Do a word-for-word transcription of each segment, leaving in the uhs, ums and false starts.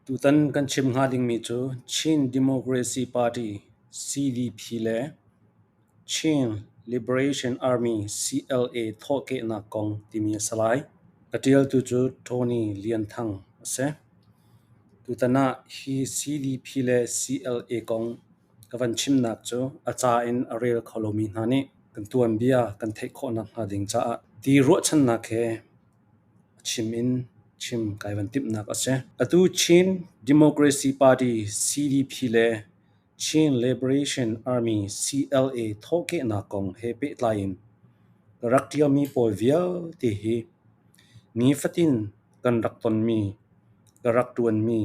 Tutan kan chim hnga dingmi cu Chin Democracy Party, C D P, le Chin Liberation Army, C L A, thawhkehnak kong timi a si lai. A ṭialtu cu Tony Lian Thang a si. Tutan ah hi C D P le C L A kong ka van chimnak cu a ca in a rel kho lomi hna nih kan tuanbia kan theih khawh nakhnga ding caah ti ruahchannak he a chim in chim kai van timhnak a si. Atu Chin Democracy Party, C D P, le Chin Liberation Army, C L A thawhkehnak kong he pehtlai in ka rak ṭialmi pawl vialte hi nifatin kan rak tonmi, ka rak ṭuanmi,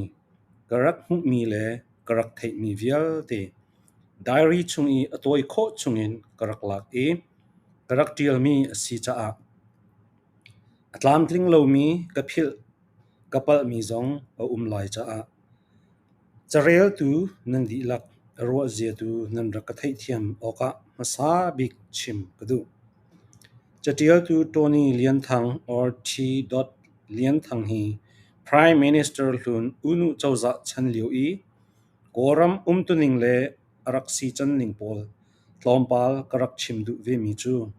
ka rak hmuhmi le ka rak theihmi vialte diary chung i a tawi khawh chungin ka rak lak i ka rak ṭialmi a si caah a tlamtling lomi ka philh ka palhmi zong a um lai caah careltu nan dihlak a ruahziatu nan rak ka theihthiam awkah hmasa bik chim ka duh. Caṭialtu Tony Lian Thang or T. Lian Thang hi Prime Minister hlun U Nu cozah chan lio i Kawlram umtuning le a rak si canning pawl tlawmpal ka rak chim duh vemi cu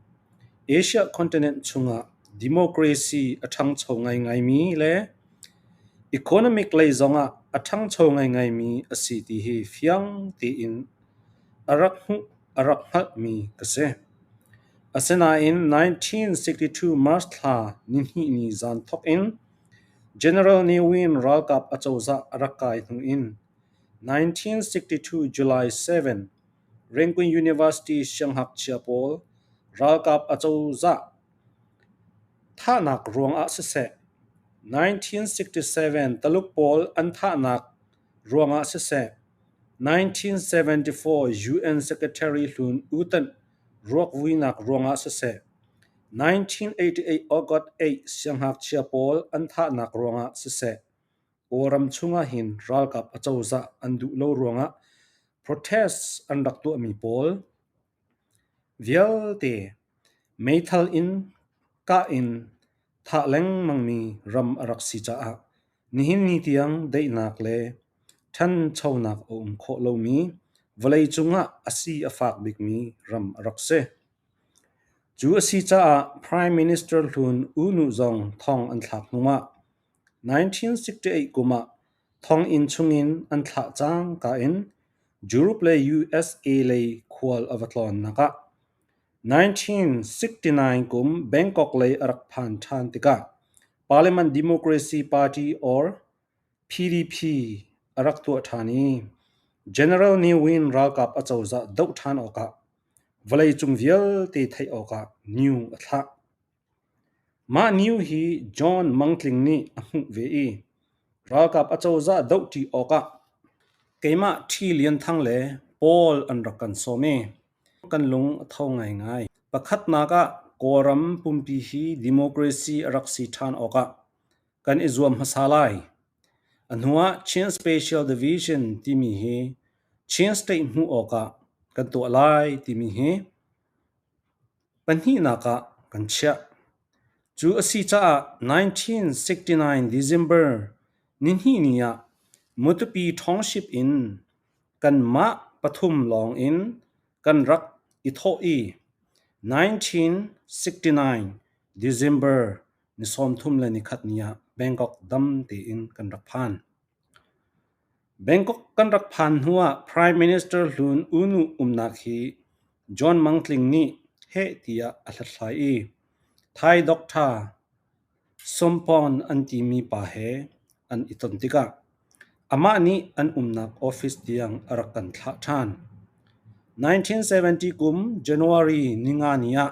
Asia continent chungah democracy a ṭhangcho ngaingaimi le economic lei zongah a ṭhangcho ngaingaimi a si ti hi fiang tein a rak hmuh a rak hngalhmi ka si. Asinain nineteen sixty-two March thla nihnih ni zan thawk in General Ne Win ralkap a cozah a rak kai hnu in nineteen sixty-two July seven Rangoon University siangngakchia pawl ralkap a cozah thahnak ruangah siseh, nineteen sixty-seven Taluk pawl an thahnak ruangah siseh, nineteen seventy-four U N Secretary hlun U Thant ruakvuinak ruangah siseh, nineteen eighty-eight August eight siangngakchia pawl an thahnak ruangah siseh, Kawlram chungah hin ralkap a cozah an duh lo ruangah protest an rak tuahmi pawl vialte meithal in kah in thah lengmangmi ram a rak si caah nihin ni tiang daihnak le ṭhanchonak a um khawh lomi vawlei cungah a si a fak bikmi ram a rak si. Cu a si caah Prime Minister hlun U Nu zong thong an thlak hnuah nineteen sixty-eight kum ah thong inn chungin an thlah cangka in Europe le U S A lei khual a va tlawnnak ah nineteen sixty-nine kum Bangkok lei a rak phan ṭhan tikah Parliament Democracy Party or P D P a rak tuah ṭhan i General Ne Win ralkap a cozah doh ṭhan awkah vawleicung vialte theih awkah new a thlah. Mah new hi John Mangtling nih a hmuh ve i ralkap a cozah doh ṭi awkah keimah Ṭhi Lian Thang le pawl an rak kan sawm i kan lung a tho ngaingai. Pakhatnak ah Kawlram pumpi hi democracy a rak si ṭhan awkah kan i zuam hmasa lai. A hnuah Chin Special Division timi hi Chin State hmuh awkah kan tuah lai timi hi pahnihnak ah kan chiah. Cu a si caah nineteen sixty-nine December nihnih ni ah Matupi Township in kanmah pathum lawng in kan rak i thawh i nineteen sixty-nine December ni sawmthum le ni khat ni ah Bangkok dam tein kan rak phan. Bangkok kan rak phan hnuah Prime Minister hlun U Nu umnak hi John Mangtling nih heh tiah a hlathlai i Thai Doctor Sompong an timi pa he an i ton tikah amah nih an umnak office tiang a rak kan thlah ṭhan. Nineteen seventy kum January ni nga ni ah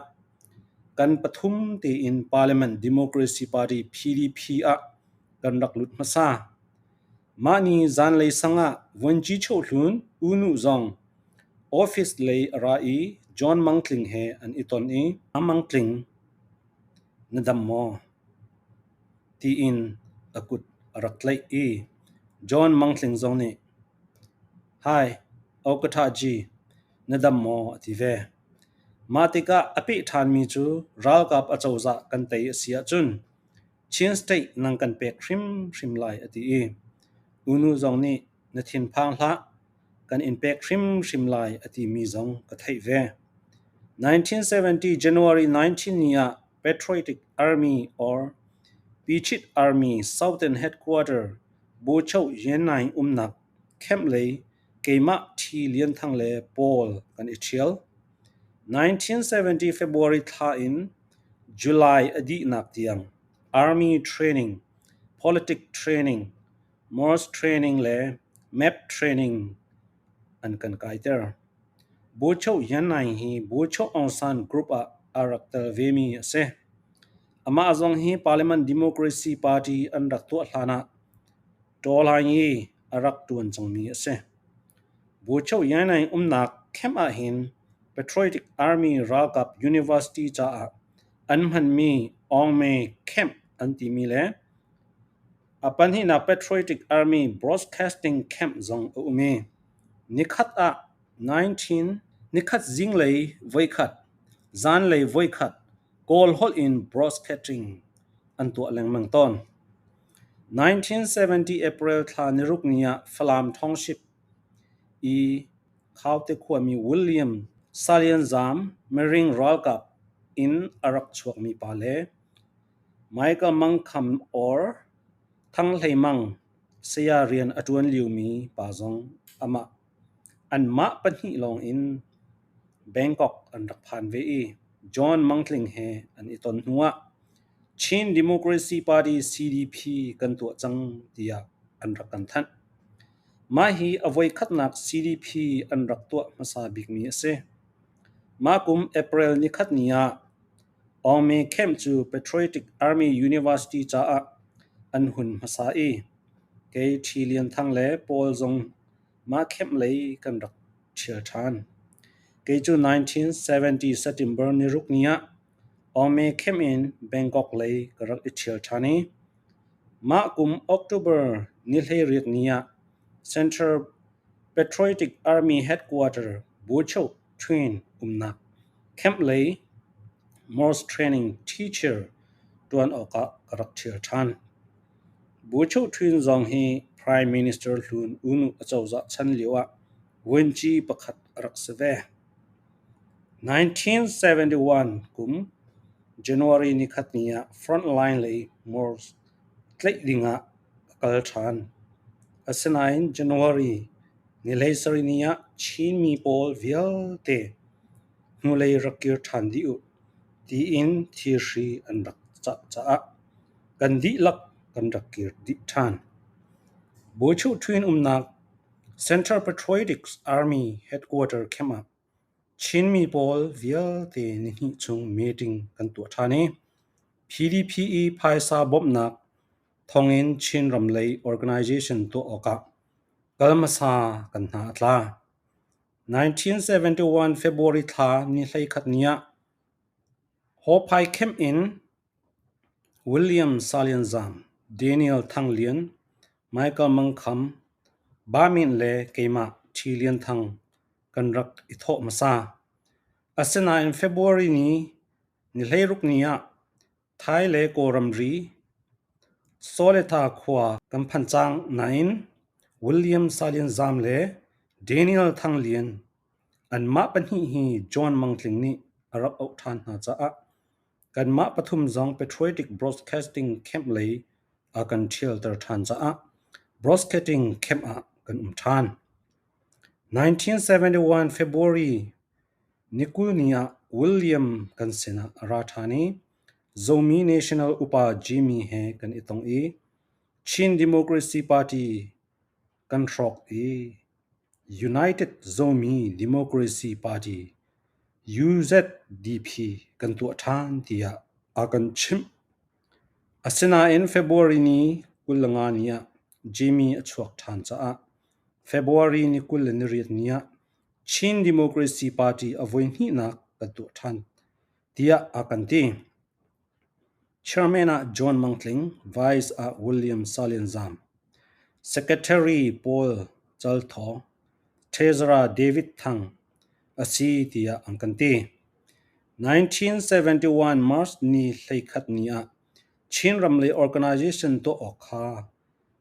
kan pathum tein Parliament Democracy Party, P D P, ah kan rak lut hmasa. Mah ni zanlei sang ah Vuanci Cho hlun U Nu zong office lei a ra i John Mangtling he an i ton i, a Mangtling, na dam maw? Tiin a kut a rak tlaih i John Mangtling zong nih, Hai, Okathaji, na dam maw? A ti ve. Mah tikah a peh ṭhanmi cu ralkap a cozah kan tei a si ahcun Chin State nan kan pek hrimhrim lai, a ti i Unu zong nih na thinphang hlah, kan in pek hrimhrim lai a timi zong ka theih ve. Nineteen seventy January nineteen ni ah Patriotic Army or Pichit Army Southern Headquarter Bucho Yan Naing umnak camp lei keimah Thi Lian Thang le Paul kan i thial. Nineteen seventy February thla in July a dihnak tiang army training, politic training, Morse training le map training an kan kaiter. Bucho Yan Naing hi Bucho Aung San group ah a rak tel vemi a si. Amah zong hi Parliament Democracy Party an rak tuah hlan ah Tawlai i a rak tuan cangmi a si. Bucho Yan Naing umnak camp ah hin Patriotic Army ralkap university caah an hmanmi Aung Me Camp an timi le a pahnihnak Patriotic Army Broadcasting Camp zong a um i, nikhat ah nineteen, nikhat zinglei voikhat, zanlei voikhat, Kawl holh in broadcasting an tuah lengmang tawn. Nineteen seventy April thla ni ruk ni ah Falam Township i Khaute khuami William Salian Zam Mering ralkap in a rak chuakmi pa le Michael Mangkham or Thang Hlei Mang saya rian a tuan liumi pa zong amah, anmah pahnih lawng in Bangkok an rak phan ve i, John Mangtling he an i ton hnuah Chin Democracy Party, C D P, kan tuah cang tiah an rak kan thanh. Mah hi a voikhatnak C D P an rak tuah hmasa bikmi a si. Mah kum April nikhat ni ah Aung Me Camp cu Patriotic Army University caah an hun hmasa i, kei Thi Lian Thang le Paul zong mah camp lei kan rak thial ṭhan. Kei cu nineteen seventy September ni ruk ni ah Aung Me Camp in Bangkok lei ka rak i thial ṭhan i, mah kum October ni hleiriat ni ah Central Patriotic Army Headquarter Bucho Twin umnak camp lei Morse Training Teacher tuan awkah ka rak thial ṭhan. Bucho Twin zong hi Prime Minister hlun Unu a cozah chan lio ah vuanci pakhat a rak si ve. Nineteen seventy one kum January nikhat ni ah frontline lei Morse tlaih dingah a kal ṭhan. Asinain January ni hleisarih ni ah Chinmi pawl vialte hnulei rak kir ṭhan dih uh, tiin thirhri an rak cah caah kan dihlak kan rak kir dih ṭhan. Bucho Twin umnak Central Patriotic Army Headquarter camp ah Chinmi pawl vialte ni hnih chung meeting kan tuah ṭhan i, P D P i phaisa bawmhnak thongin Chin ramlei organization tuah awkah kal hmasa kan hna a tla. Nineteen seventy one February thla ni hleikhat ni ah Hawphai camp in William Salian Zam, Daniel Thang Lian, Michael Mangkham, Ba Min le keimah Thi Lian Thang kan rak i thawh hmasa. Asinain February ni, ni hleiruk ni ah Thai le Kawl ramri Sawletha khua kan phan cang nain William Salian Zam le Daniel Thang Lian anmah pahnih hi John Mangtling nih a rak auh ṭhan hna caah kanmah pathum zong Patriotic Broadcasting Camp lei a kan ṭhialter ṭhan caah Broadcasting Camp ah kan um ṭhan. Nineteen seventy one February ni kul ni ah William kan sinah a ra ṭhan i Zomi National Upa Jimmy he kan i tong i Chin Democracy Party kan hrawk i United Zomi Democracy Party, U Z D P, kan tuah ṭhan tiah a kan chimh. Asinain February ni kul le nga ni ah Jimmy a chuak ṭhan caah February ni kul le ni riat ni ah Chin Democracy Party a voi hnihnak kan tuah ṭhan tiah a kan ti. Chairman ah John Mangtling, Vice ah William Salian Zam, Secretary Paul Chalthaw, Treasurer David Thang a si tiah an kan ti. Nineteen seventy one March ni hleikhat ni ah Chin ramlei organization tuah awk kha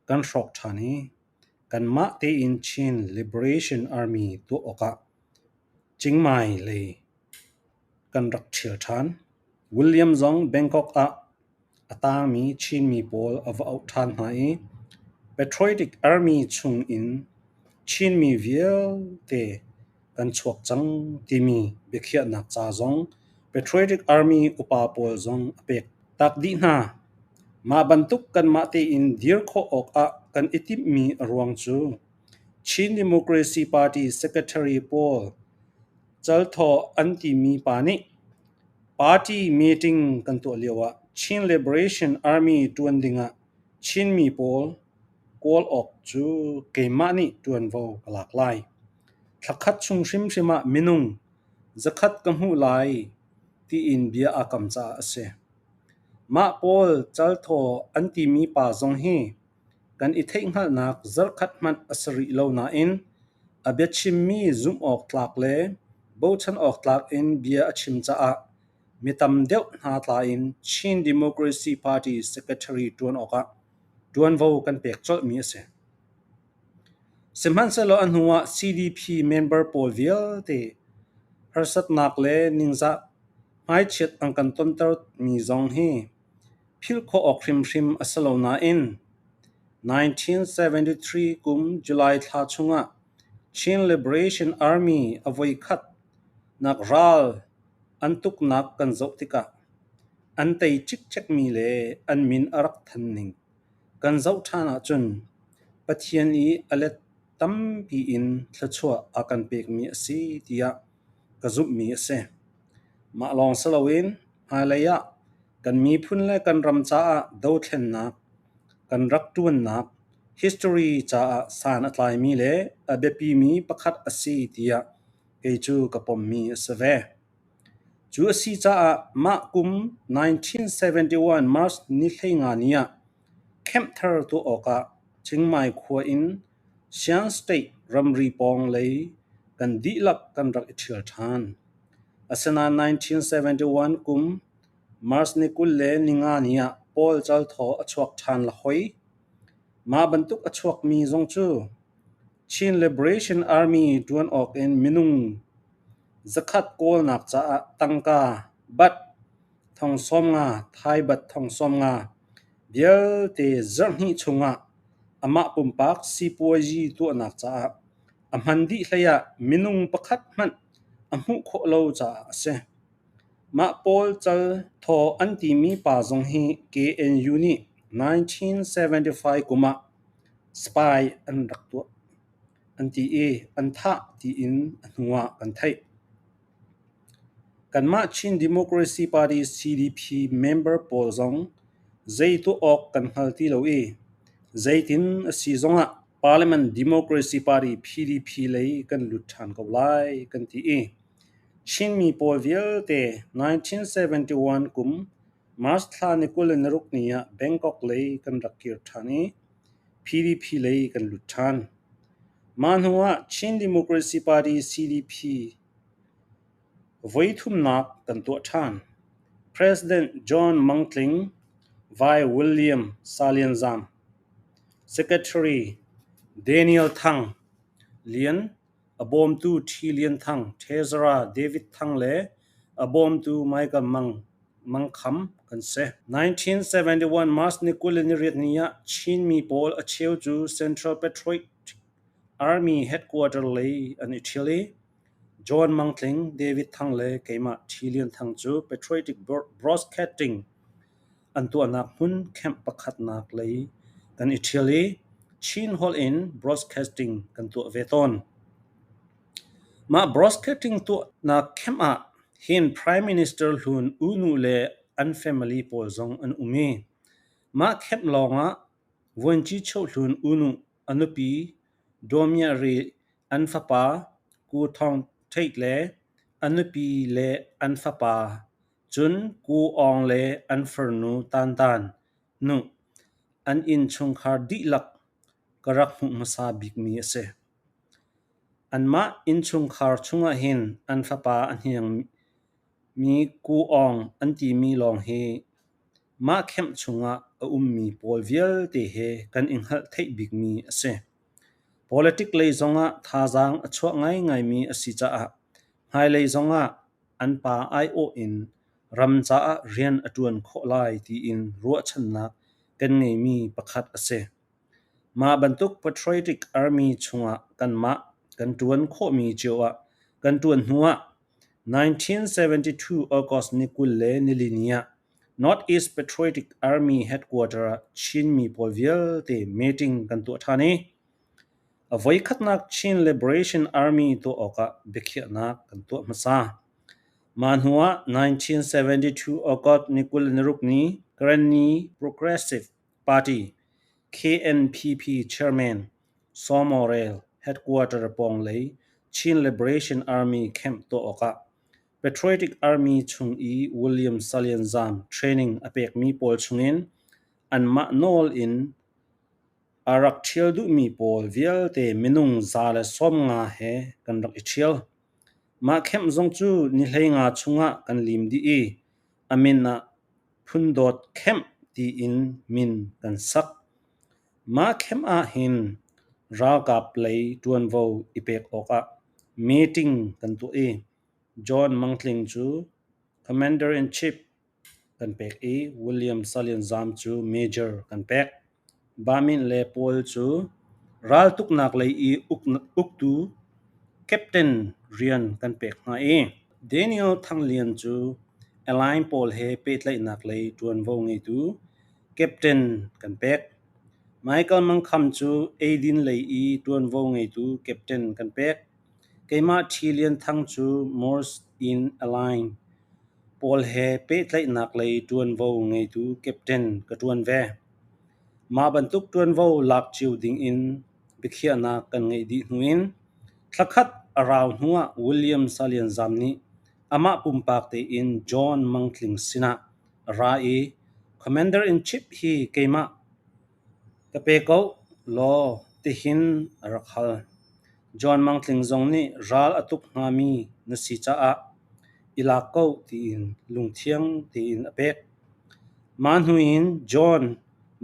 kan hrawk ṭhan i kanmah tein Chin Liberation Army tuah awkah Chiang Mai lei kan rak ṭhial ṭhan. William zong Bangkok ah a tangmi Chinmi pawl a va auh ṭhan hna i, Patriotic Army chungin Chinmi vialte kan chuak cang timi biakhiahnak ca zong Patriotic Army upa pawl zong a pek tak dih hna. Mah bantuk kanmah tein dir khawh awkah kan i timhmi a ruang cu Chin Democracy Party Secretary Paul Cal Thaw an timi pa nih party meeting kan tuah lioah Chin Liberation Army ṭuan dingah Chinmi pawl kawl awk cu keimah nih ṭuanvo ka lak lai. Thlakhat chung hrimhrim ah minung zakhat ka hmuh lai, tiin bia aa kam caah a si. Mah Paul Cal Thaw an timi pa zong hi kan i theihhngalhnak zarhkhat hmanh a si rih lo nain, a biachimmi zumh awk tlak le bochan awk tlak in bia a chim caah mi tam deuh hna tla in Chin Democracy Party Secretary ṭuan awkah ṭuanvo kan pek colhmi a si. Sihmanhsehlaw a hnuah C D P member pawl vialte harsatnak le ningzah hmaichiat an kan tontermi zong hi philh khawh awk hrimhrim a si lo nain, nineteen seventy-three kum July thla chungah Chin Liberation Army a voikhatnak ral an tuknak kan zoh tikah an tei cikcekmi le an min a rak than ning kan zoh ṭhan ahcun Pathian i a let tampi in thluachuah a kan pekmi a si, tiah ka zumhmi a si. Mah lawng si loin hmailei ah kan miphun le kan ram caah dothlennak, kan rak ṭuannak, history caah san a tlaimi le a biapimi pakhat a si, tiah kei cu ka pommi a si ve. Cu a si caah mah kum nineteen seventy-one March ni hleinga ni ah camp thar tuah awkah Chiang Mai khua in Shan State ramri pawng lei kan dihlak kan rak i ṭhial ṭhan. Asinain nineteen seventy-one kum March ni kul le ni nga ni ah Paul Cal Thaw a chuak ṭhan la hoi. Mah bantuk a chuakmi zong cu Chin Liberation Army ṭuan awk in minung zakhat kawlnak caah tangka bat thong sawmnga, Thai bat thong sawmnga vialte zarh hnih chungah amah pumpak sipuazi tuahnak caah a hman dih hlei ah minung pakhat hmanh a hmuh khawh lo caah a si. Mah Paul Cal Thaw an timi pa zong hi K N U nih nineteen seventy-five kum ah spy an rak tuah an ti i an thah tiin a hnuah kan theih. Kanmah Chin Democracy Party, C D P, member pawl zong zei tuah awk kan hngal ti lo i, zeitin a si zongah Parliament Democracy Party, P D P, lei kan lut ṭhan ko lai kan ti i, Chinmi pawl vialte nineteen seventy-one kum March thla ni kul le ni ruk ni ah Bangkok lei kan rak kir ṭhan i, P D P lei kan lut ṭhan. Mah hnuah Chin Democracy Party, C D P, voi thumnak kan tuah ṭhan. President John Mangtling, Vai William Salianzam, Secretary Daniel Thang Lian, a bawmtu Thi Lian Thang, Treasurer David Thang le a bawmtu Michael Mang, Mang Kham kan si. Nineteen seventy-one March ni kul le ni riat ni ah Chinmi pawl a cheu cu Central Patriotic Army Headquarter lei an i ṭhial i, John Mangtling, David Thang le keimah Thi Lian Thang cu Patriotic Bro-, Broadcasting an tuahnak hmun camp pakhatnak lei kan i ṭhial i, Chin holh in broadcasting kan tuah ve tawn. Mah broadcasting tuahnak camp ah hin Prime Minister Hlun U Nu le an family pawl zong an um i, mah camp lawngah Vuanci Choh Hlun U Nu, a nupi Dawmia Ri, an fapa Ku Thawng Theih le a nupi le an fapa, cun Ku Awng le an farnu Tan Tan Nu an innchungkhar dihlak ka rak hmuh hmasa bikmi a si. Anmah innchungkhar chungah hin an fapa a hniangmi Ku Awng an timi lawng hi mah camp chungah a ummi pawl vialte he kan i hngalh theih bikmi a si. Politic lei zongah thazaang a chuah ngaingaimi a si caah hmailei zongah an pa aiawh in ram caah rian a ṭuan khawh lai tiin ruahchannak kan ngeimi pakhat a si. Mah bantuk Patriotic Army chungah kanmah kan ṭuan khawhmi cio ah kan ṭuan hnuah nineteen seventy two August ni kul le ni li ni ah North East Patriotic Army Headquarter ah Chinmi pawl vialte meeting kan tuah ṭhan i a voikhatnak Chin Liberation Army tuah awkah biakhiahnak kan tuah hmasa. Mah hnuah nineteen seventy two August ni kul le ni ruk ni Karenni Progressive Party, K N P P Chairman Sawmaw Rel Headquarter pawng lei Chin Liberation Army Camp tuah awkah Patriotic Army chung i William Salianzam training a pekmi pawl chungin anmah nawl in a rak ṭhial duhmi pawl vialte minung za le sawmnga he kan rak i ṭhial. Mah camp zong cu ni hleinga chungah kan lim dih i a min ah Phundawt Camp tiin min kan sak. Mah camp ah hin ralkap lei ṭuanvo i pek awkah meeting kan tuah i John Mangtling cu Commander in Chief kan pek i William Salianzam cu Major kan pek. Ba Min Le Paul cu raltuknak lei i uk- uktu Captain rian kan pek hna i Daniel Thang Lian cu Allied pawl he pehtlaihnak lei ṭuanvo ngeitu Captain kan pek. Michael Mang Kham cu Aidin lei i ṭuanvo ngeitu Captain kan pek. Keimah Thi Lian Thang cu Morse in Allied pawl he pehtlaihnak lei ṭuanvo ngeitu Captain ka ṭuan ve. Mah bantuk ṭuanvo lak cio dingin biakhiahnak kan ngeih dih hnu in thlakhat a rau hnuah William Salianzam nih amah pumpak tein John Mangtling sinah a ra i Commander in Chief hi keimah ka pe ko law tihin a rak hal. John Mangtling zong nih ral a tuk hnami na si caah i lak ko tiin lungthiang tein a pek. Mah hnu in John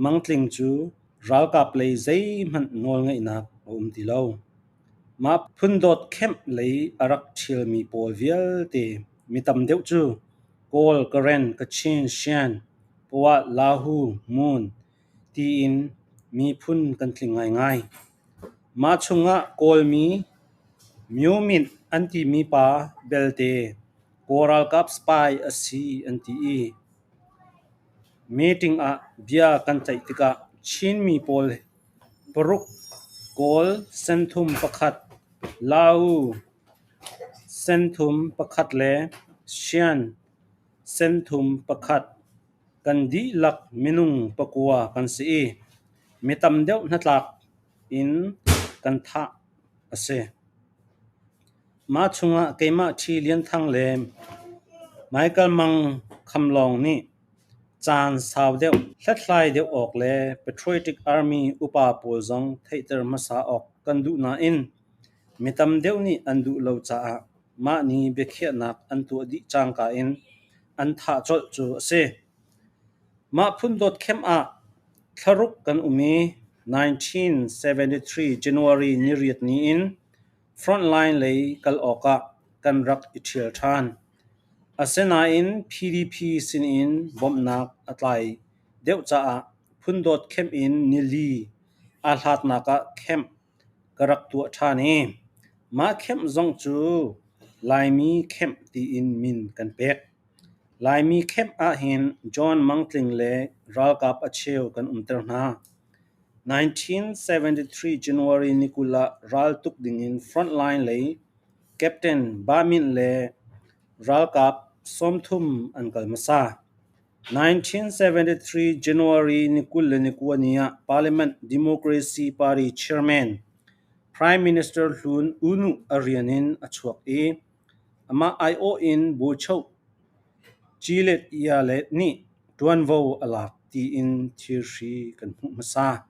Mangtling cu ralkap lei zeihmanh nawlngeihnak a um ti lo. Mah Phundawt Camp lei a rak ṭhialmi pawl vialte mi tam deuh cu Kawl, Karen, Kachin, Shan, Pawat, Lahu, Mun tiin miphun kan tling ngaingai. Mah chungah Kawlmi Myo Min an timi pa belte Kawl ralkap spy a si an ti i meeting ah bia kan tlaih tikah Chinmi pawl paruk Kawl senthum pakhat, Lau senthum pakhat le Shan senthum pakhat kan dihlak minung pakua kan si i mi tam deuh hnatlak in kan thah a si. Mah chungah keimah Thi Lian Thang le Michael Mang Kham Lawng nih caan sau deuh, hlathlai deuh awk le Patriotic Army upa pawl zong theihter hmasa awk kan duh nain mi tam deuh nih an duh lo caah mahni biakhiahnak an tuah dih cangka in an thah colh cu a si. Mah Phundawt Camp ah thlaruk kan um i nineteen seventy three January ni riat ni in frontline lei kal awkah kan rak i ṭhial ṭhan. Asinain P D P sinin bawmhnak a tlai deuh caah Phundawt Camp in ni li aa hlatnak ah camp ka rak tuah ṭhan i mah camp zong cu Laimi Camp tiin min kan pek. Laimi Camp ah hin John Mangtling le ralkap a cheu kan umter hna. nineteen seventy three January ni kul ah raltuk dingin frontline lei Captain Ba Min le ralkap sawmthum an kal hmasa. nineteen seventy three January ni kul le ni kua ni ah Parliament Democracy Party Chairman Prime Minister hlun U Nu a rian in a chuak i amah aiawh in Bawcho Cilet Ia le nih ṭuanvo a lak tiin thirhri kan hmuh hmasa.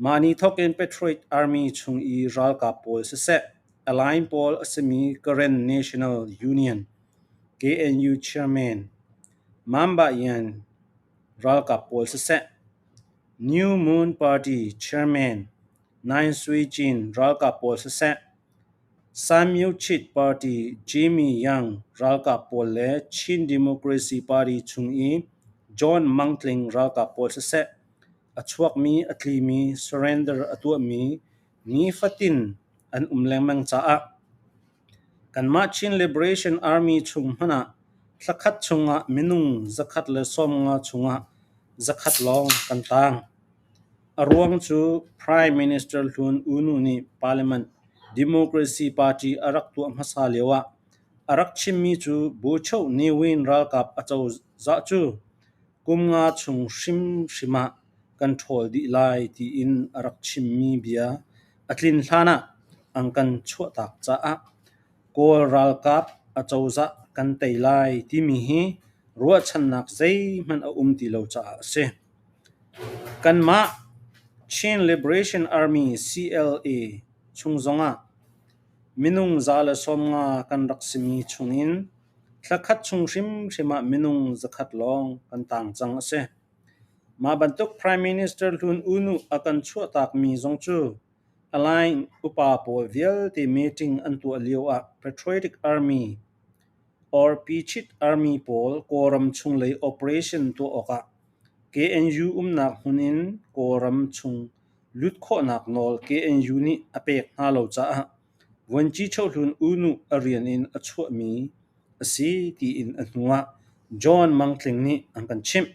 Mahni thawkin Patriot Army chung i ralkap pawl siseh, Allied pawl a simi Karen National Union, K N U Chairman Mamba Yan ralkap pawl siseh, New Moon Party Chairman Nain Sui Chin ralkap pawl siseh, San Myo Chit Party Jimmy Yang ralkap pawl le Chin Democracy Party chung i John Mangtling ralkap pawl siseh, a chuakmi, a tlimi, surrender a tuahmi ni fatin an um lengmang caah kanmah Chin Liberation Army chung hmanah thlakhat chungah minung zakhat le sawmnga chungah zakhat lawng kan tang. A ruang cu Prime Minister Hlun Unu nih Parliament Democracy Party a rak tuah hmasa lioah a rak chimmi cu Bucho Newin ralkap a cozah cu kum nga chung hrimhrim ah kan ṭhawl dih lai tiin a rak chimmi bia a tlin hlanah an kan chuahtak caah Kawl ralkap a cozah kan tei lai timi hi ruahchannak zeihmanh a um ti lo caah a si. Kanmah Chin Liberation Army, C L A, chung zongah minung za le sawmnga kan rak simi chungin thlakhat chung hrimhrim ah minung zakhat lawng kan tang cang a si. Mah bantuk Prime Minister Hlun Unu a kan chuahtakmi zong cu Alliance upa pawl vialte meeting an tuah lioah Patriotic Army or Pichit Army pawl Kawlram chunglei operation tuah awkah K N U umnak hmun in Kawlram chung lut khawhnak nawl K N U nih a pek hna lo caah Vuanci Chohlun Unu a rian in a chuahmi a si tiin a hnuah John Mangtling nih an kan chimh.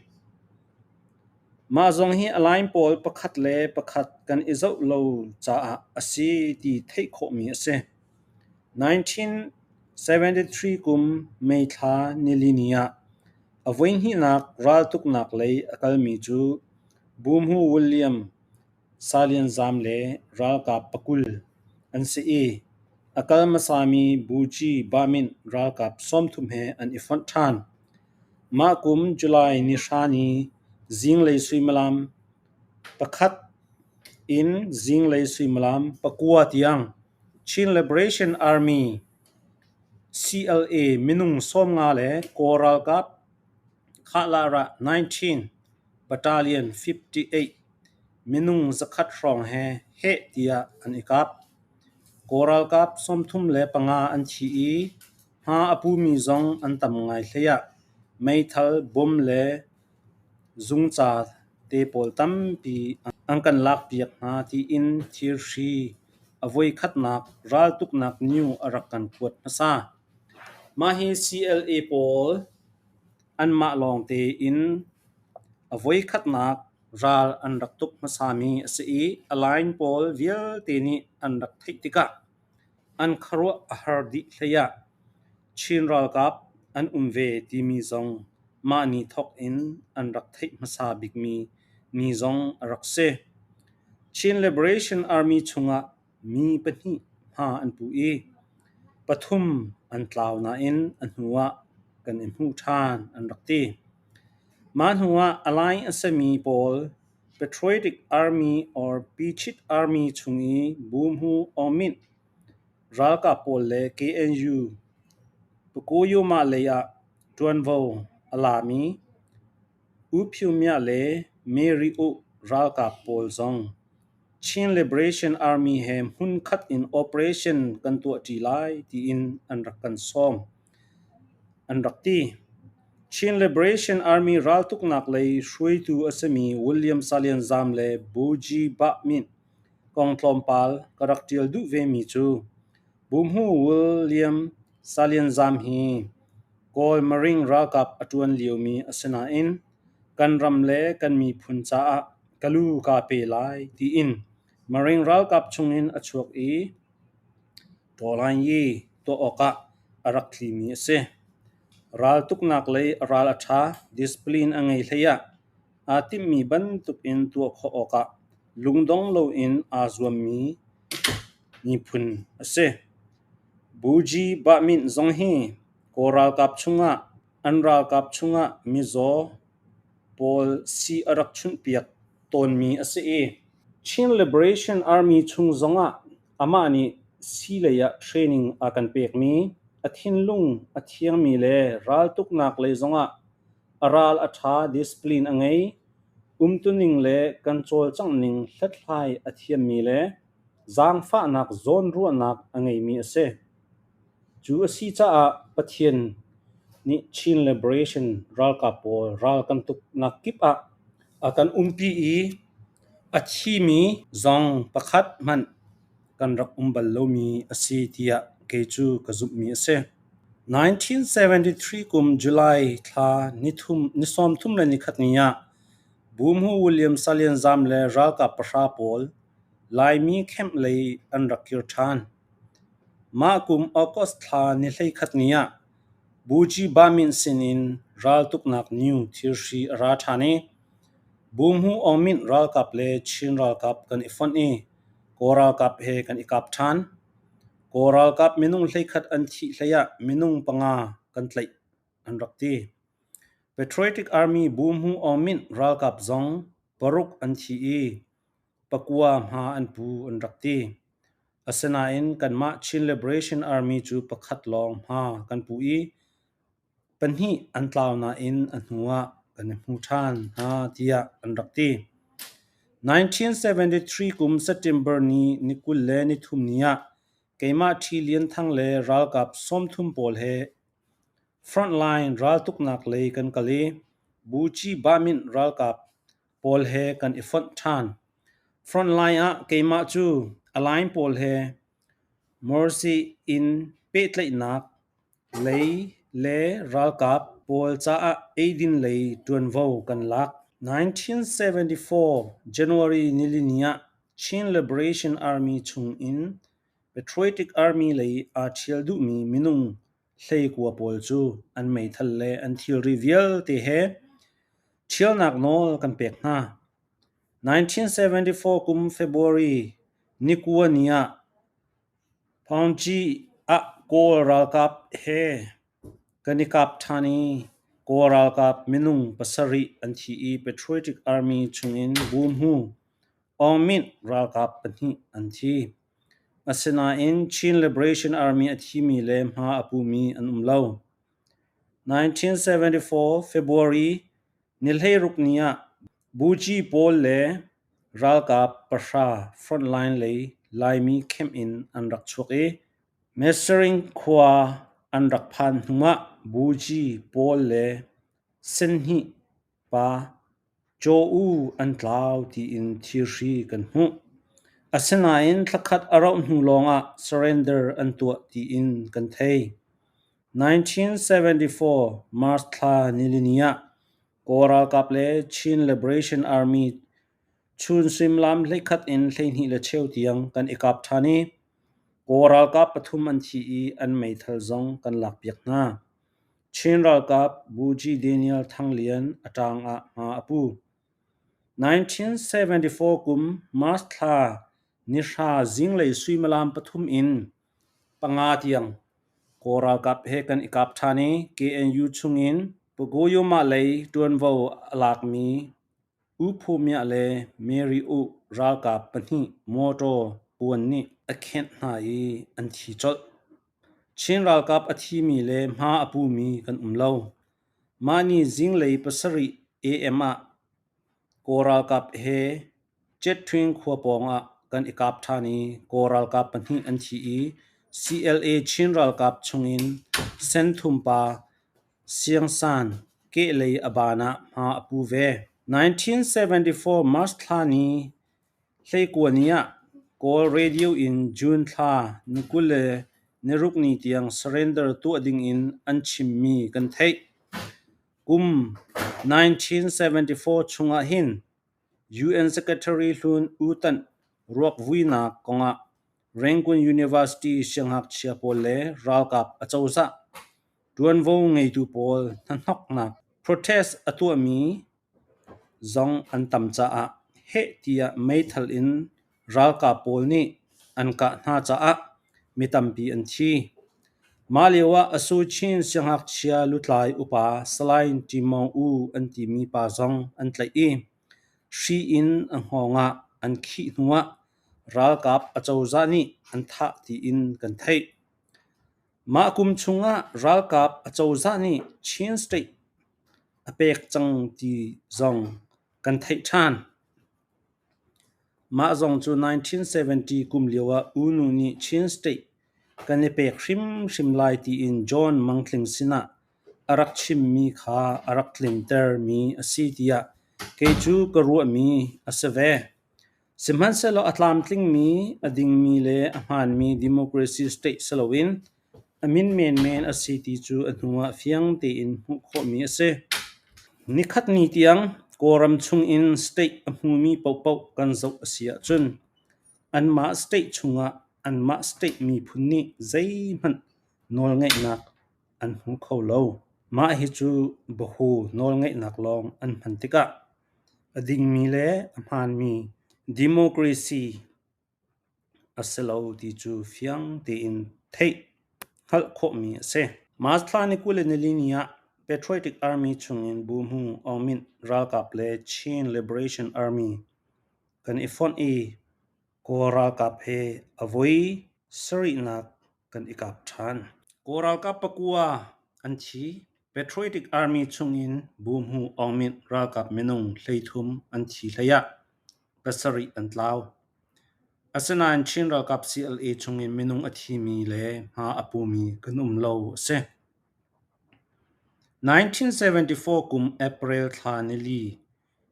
Mah zong hi Alliance pawl pakhat le pakhat kan i zoh lo caah a si ti theih khawhmi a si. Nineteen seventy three kum May thla ni li ni ah a voihnihnak raltuknak lei a kalmi cu Bumhu William Salianzam le ralkap pakul an si i, a kal hmasami Buji Bamint ralkap sawmthum he an i fonh ṭhan. Mah kum July ni hra ni zinglei suimilam pakhat in zinglei suimilam pakua tiang Chin Liberation Army, C L A, minung sawmnga le Kawl ralkap Khalara nineteen, Battalion fifty eight, minung zakhat hrawng he heh tiah an i kap. Kawl ralkap sawmthum le panga an thi i hma a pumi zong an tam ngai hlei ah meithal, bom le zungca te pawl tampi an kan lakpiak hna tiin thirhri a voikhatnak raltuknak niu a rak kan kuat hmasa. Mah hi C L A pawl anmah lawng tein a voikhatnak ral an rak tuk hmasami a si i, Alliance pawl vialte nih an rak theih tikah an khuaruah a har dih hlei ah Chin ralkap an um ve timi zong mah ni thawk in an rak theih hmasa bikmi ni zong a rak si. Chin Liberation Army chungah mi pahnih hma an pu i, pathum an tlau nain a hnuah kan i hmuh ṭhan, an rak ti. Mah hnuah Alliance a simi pawl Patriotic Army or Pichit Army chung i Bumhu Aung Min ralkap pawl le K N U Pakoyoma lei ah ṭuanvo a lami U Phiu Myah le Mary U ralkap pawl zong Chin Liberation Army he hmun khat in operation kan tuah ṭi lai tiin an rak kan sawm, an rak ti. Chin Liberation Army raltuknak lei hruaitu a simi William Salianzam le Buji Bah Min kong tlawmpal ka rak ṭial duh vemi cu Bumhu William Salianzam hi Kawl Maring ralkap a ṭuan liomi a si nain kan ram le kan miphun caah ka lu kaa pe lai tiin Maring ralkap chungin a chuak i Tawlaiyi tuah awkah a rak tlimi a si. Raltuknak lei a ral a ṭha, discipline a ngei hlei ah aa timhmi bantukin tuah khawh awkah lungdong loin aa zuammi miphun a si. Buji Bah Min zong hi Kawl ralkap chungah, an ralkap chungah mizaw pawl si a rak chunhpiak tawnmi a si i, Chin Liberation Army chung zongah amah nih si lei ah training a kan pekmi, a thinlung a thiangmi le raltuknak lei zongah a ral a ṭha, discipline a ngei, umtuning le kan cawlcangh ning hlathlai a thiammi le zaangfahnak zawnruahnak a ngeimi a si. Cu a si caah Pathian nih Chin Liberation ralkap pawl ral kan tuknak kip ah a kan umpi i a thimi zong pakhat hmanh kan rak um bal lomi a si, tiah kei cu ka zumhmi a si. Nineteen seventy three kum July thla ni thum, ni sawmthum le ni khat ni ah Bumhu William Salianzam le ralkap pahra pawl Laimi camp lei an rak kir ṭhan. Mah kum August thla ni hleikhat ni ah Buji Bamin sinin raltuknak niu thirhri a ra ṭhan i, Bumhu Aung Min ralkap le Chin ralkap kan i fonh i, Kawl ralkap he kan i kap ṭhan. Kawl ralkap minung hleikhat an thih hleiah minung panga kan tlaih an rak ti. Patriotic Army Bumhu Aung Min ralkap zong paruk an thi i, pakua hma an pu an rak ti. Asinain kanmah Chin Liberation Army cu pakhat lawng hma kan pu i, pahnih an tlau nain a hnuah kan i hmu ṭhan hna, tiah an rak ti. Nineteen seventy three kum September ni, ni kul le ni thum ni ah keimah Ṭhi Lian Thang le ralkap sawmthum pawl he frontline raltuknak lei kan kal i, Buji Bamin ralkap pawl he kan i fonh ṭhan. Frontline ah keimah cu a line pawl he Mercy in pehtlaihnak lei le ralkap pawl caah eidin lei ṭuanvo kan lak. Nineteen seventy four January ni li ni ah Chin Liberation Army chungin Patriotic Army lei aa ṭhial duhmi minung hleikua pawl cu an meithal le an thilri vialte he ṭhialnak nawl kan pek hna. Nineteen seventy four kum February ni kua ni ah Paungji ah Kawl ralkap he kan i kap ṭhan i, Kawl ralkap minung pasarih an thi i, Patriotic Army chungin Bumhu Aung Min ralkap pahnih an thi. Asinain Chin Liberation Army a thimi le hma a pumi an um lo. Nineteen seventy four February ni hleiruk ni ah Buji pawl le ralkap pahra frontline lei Laimi camp in an rak chuak i, Messering khua an rak phan hnuah Buji pawl le senhnih pa Caw U an tlau tiin thirhri kan hmuh. Asinain thlakhat a rauh hnu lawngah surrender an tuah tiin kan thei. Nineteen seventy four March thla ni li ni ah Kawl ralkap le Chin Liberation Army chun suimilam hleikhat in hleihnih le cheu tiang kan i kap ṭhan i, Kawl ralkap pathum an thi i an meithal zong kan lakpiak hna. Chin ralkap Buji Daniel Thang Lian a ṭang ah hma a pu. Nineteen seventy four kum March thla ni hra zinglei suimilam pathum in panga tiang Kawl ralkap he kan i kap ṭhan i, K N U chungin Pagoyoma lei ṭuanvo a lakmi U Phu Mya le Mary U ralkap pahnih motor puan nih a khenh hna i an thi colh. Chin ralkap a thimi le hma a pumi kan um lo. Mah ni zinglei pasarih A M ah Kawl ralkap he Chet Twin khua pawngah kan i kap ṭhan i, Kawl ralkap pahnih an thi i, C L A Chin ralkap chungin senthum pa Siang San kehlei a ban ah hma a pu ve. Nineteen seventy four March thla ni hleikua ni ah Kawl radio in June thla ni kul le ni ruk ni tiang surrender tuah dingin an chimmi kan theih. Kum nineteen seventy four chungah hin U N Secretary hlun U Tan ruakvuinak kongah Rangoon University siangngakchia pawl le ralkap acozah ṭuanvo ngeitu pawl hnahnoknak protest a tuahmi zong an tam caah heh tiah meithal in ralkap pawl nih an kah hna caah mi tampi an thi. Mah lioah a Suchin siangngakchia lutlai upa Salai Timong U an timi pa zong an tlaih i, hri in a hngawng ah an khih hnuah ralkap acozah nih an thah tiin kan theih. Mah kum chungah ralkap acozah nih Chin State a pek cang ti zong kan theih ṭhan. Mah zong cu nineteen seventy kum lio ah U Nu nih Chin State kan i pek hrimhrim lai tiin John Mangtling sinah a rak chimmi kha a rak tlintermi a si tiah kei cu ka ruahmi a si ve. Sihmanhsehlaw a tlamtlingmi, a dingmi le a hmaanmi democracy state si loin a min menmen a si ti cu a hnuah fiang tein hmuh khawhmi a si. Nikhat ni tiang Kawlram chungin state a hmumi pohpoh kan zoh a si ahcun anmah state chungah anmah state miphun nih zeihmanh nawlngeihnak an hmu kho lo. Mah hi cu bahu nawlngeihnak lawng an hman tikah a dingmi le a hmaanmi democracy a si lo ti cu fiang tein theih hngalh khawhmi a si. March thla ni kul le ni li ni ah Patriotic Army chungin Buhmu Aung Min ralkap le Chin Liberation Army kan i fonh i Kawl ralkap he a voi sarihnak kan i kap ṭhan. Kawl ralkap pakua an thi. Patriotic Army chungin Buhmu Aung Min ralkap minung hleithum an thi hleiah pasarih an tlau. Asinain Chin ralkap C L A chungin minung a thimi le hma a pumi kan um lo a si. Nineteen seventy four kum April thla ni li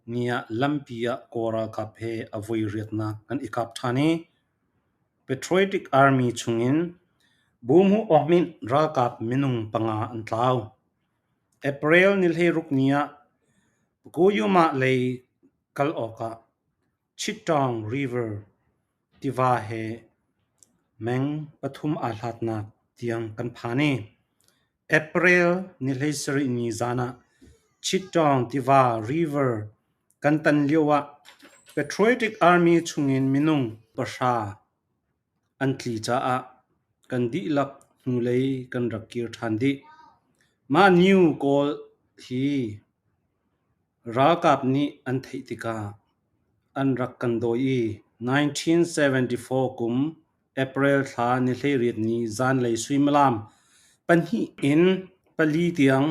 ni ah lampi ah Kawl ralkap he a voi riatnak kan i kap ṭhan i Patriotic Army chungin Buhmu Aung Min ralkap minung panga an tlau. April ni hleiruk ni ah Pakoyuma lei kal awkah Chittong River tiva he meng pathum aa hlatnak tiang kan phan i April ni hleisarih ni zan ah Chittong tiva River kan tan lio ah Patriotic Army chungin minung pahra an tli caah kan dihlak hnulei kan rak kir ṭhan dih. Mah New Kawl hi ralkap nih an theih tikah an rak kan dawi i nineteen seventy four kum April thla ni hleiriat ni zanlei suimilam pahnih in pali tiang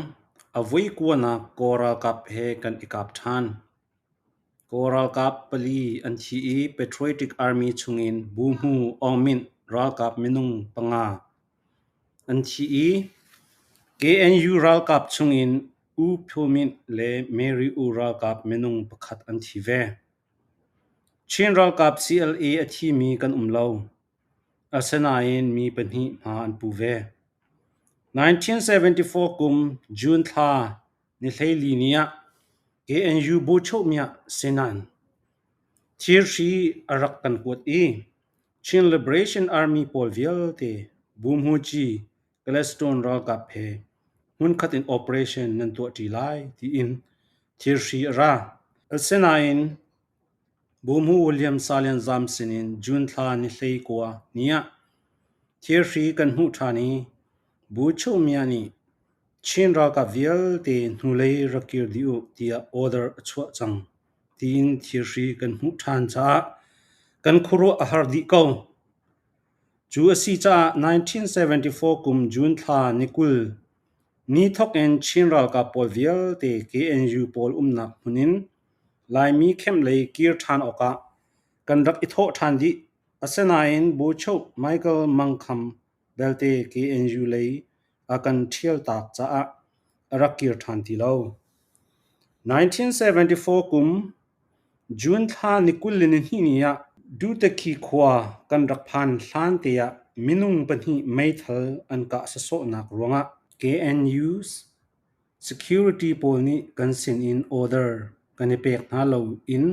a voi kuanak Kawl ralkap he kan i kap ṭhan. Kawl ralkap pali an thi i Patriotic Army chungin Buhmu Aung Min ralkap minung panga an thi i K N U ralkap chungin U Pyo Min le Mary U ralkap minung pakhat an thi ve. Chin ralkap C L A a thimi kan um lo. Asinain mi pahnih hma an pu ve. Nineteen seventy four kum June thla ni hleili ni ah K N U Bogyoke Mya Senan thirhri a rak kan kuat i Chin Liberation Army pawl vialte Buhmu Ci Gladstone ralkap he hmunkhat in operation nan tuah ṭi lai tiin thirhri a ra. Asinain Buhmu William Salian Zam sinin June thla ni hleikua ni ah thirhri kan hmuh ṭhan i Bogyoke Mya nih Chin ralkap vialte hnulei rak kir dih uh tiah order a chuah cang tiin thirhri kan hmuh ṭhan caah kan khuaruah a har dih ko. Cu a si caah nineteen seventy four kum June thla ni kul ni thawk in Chin ralkap pawl vialte K N U pawl umnak hmun in Laimi khem lei kir ṭhan awkah kan rak i thawh ṭhan dih. Asinain Bogyoke Michael Mang Kham belte K N U lei a kan ṭhialtak caah a rak kir ṭhan ti lo. Nineteen seventy four kum June thla ni kul le ni hnih ni ah Dutakhi khua kan rak phan hlan te ah minung pahnih meithal an kah sasawhnak ruangah K N U security pawl nih kan sinin order kan i pek hna lo in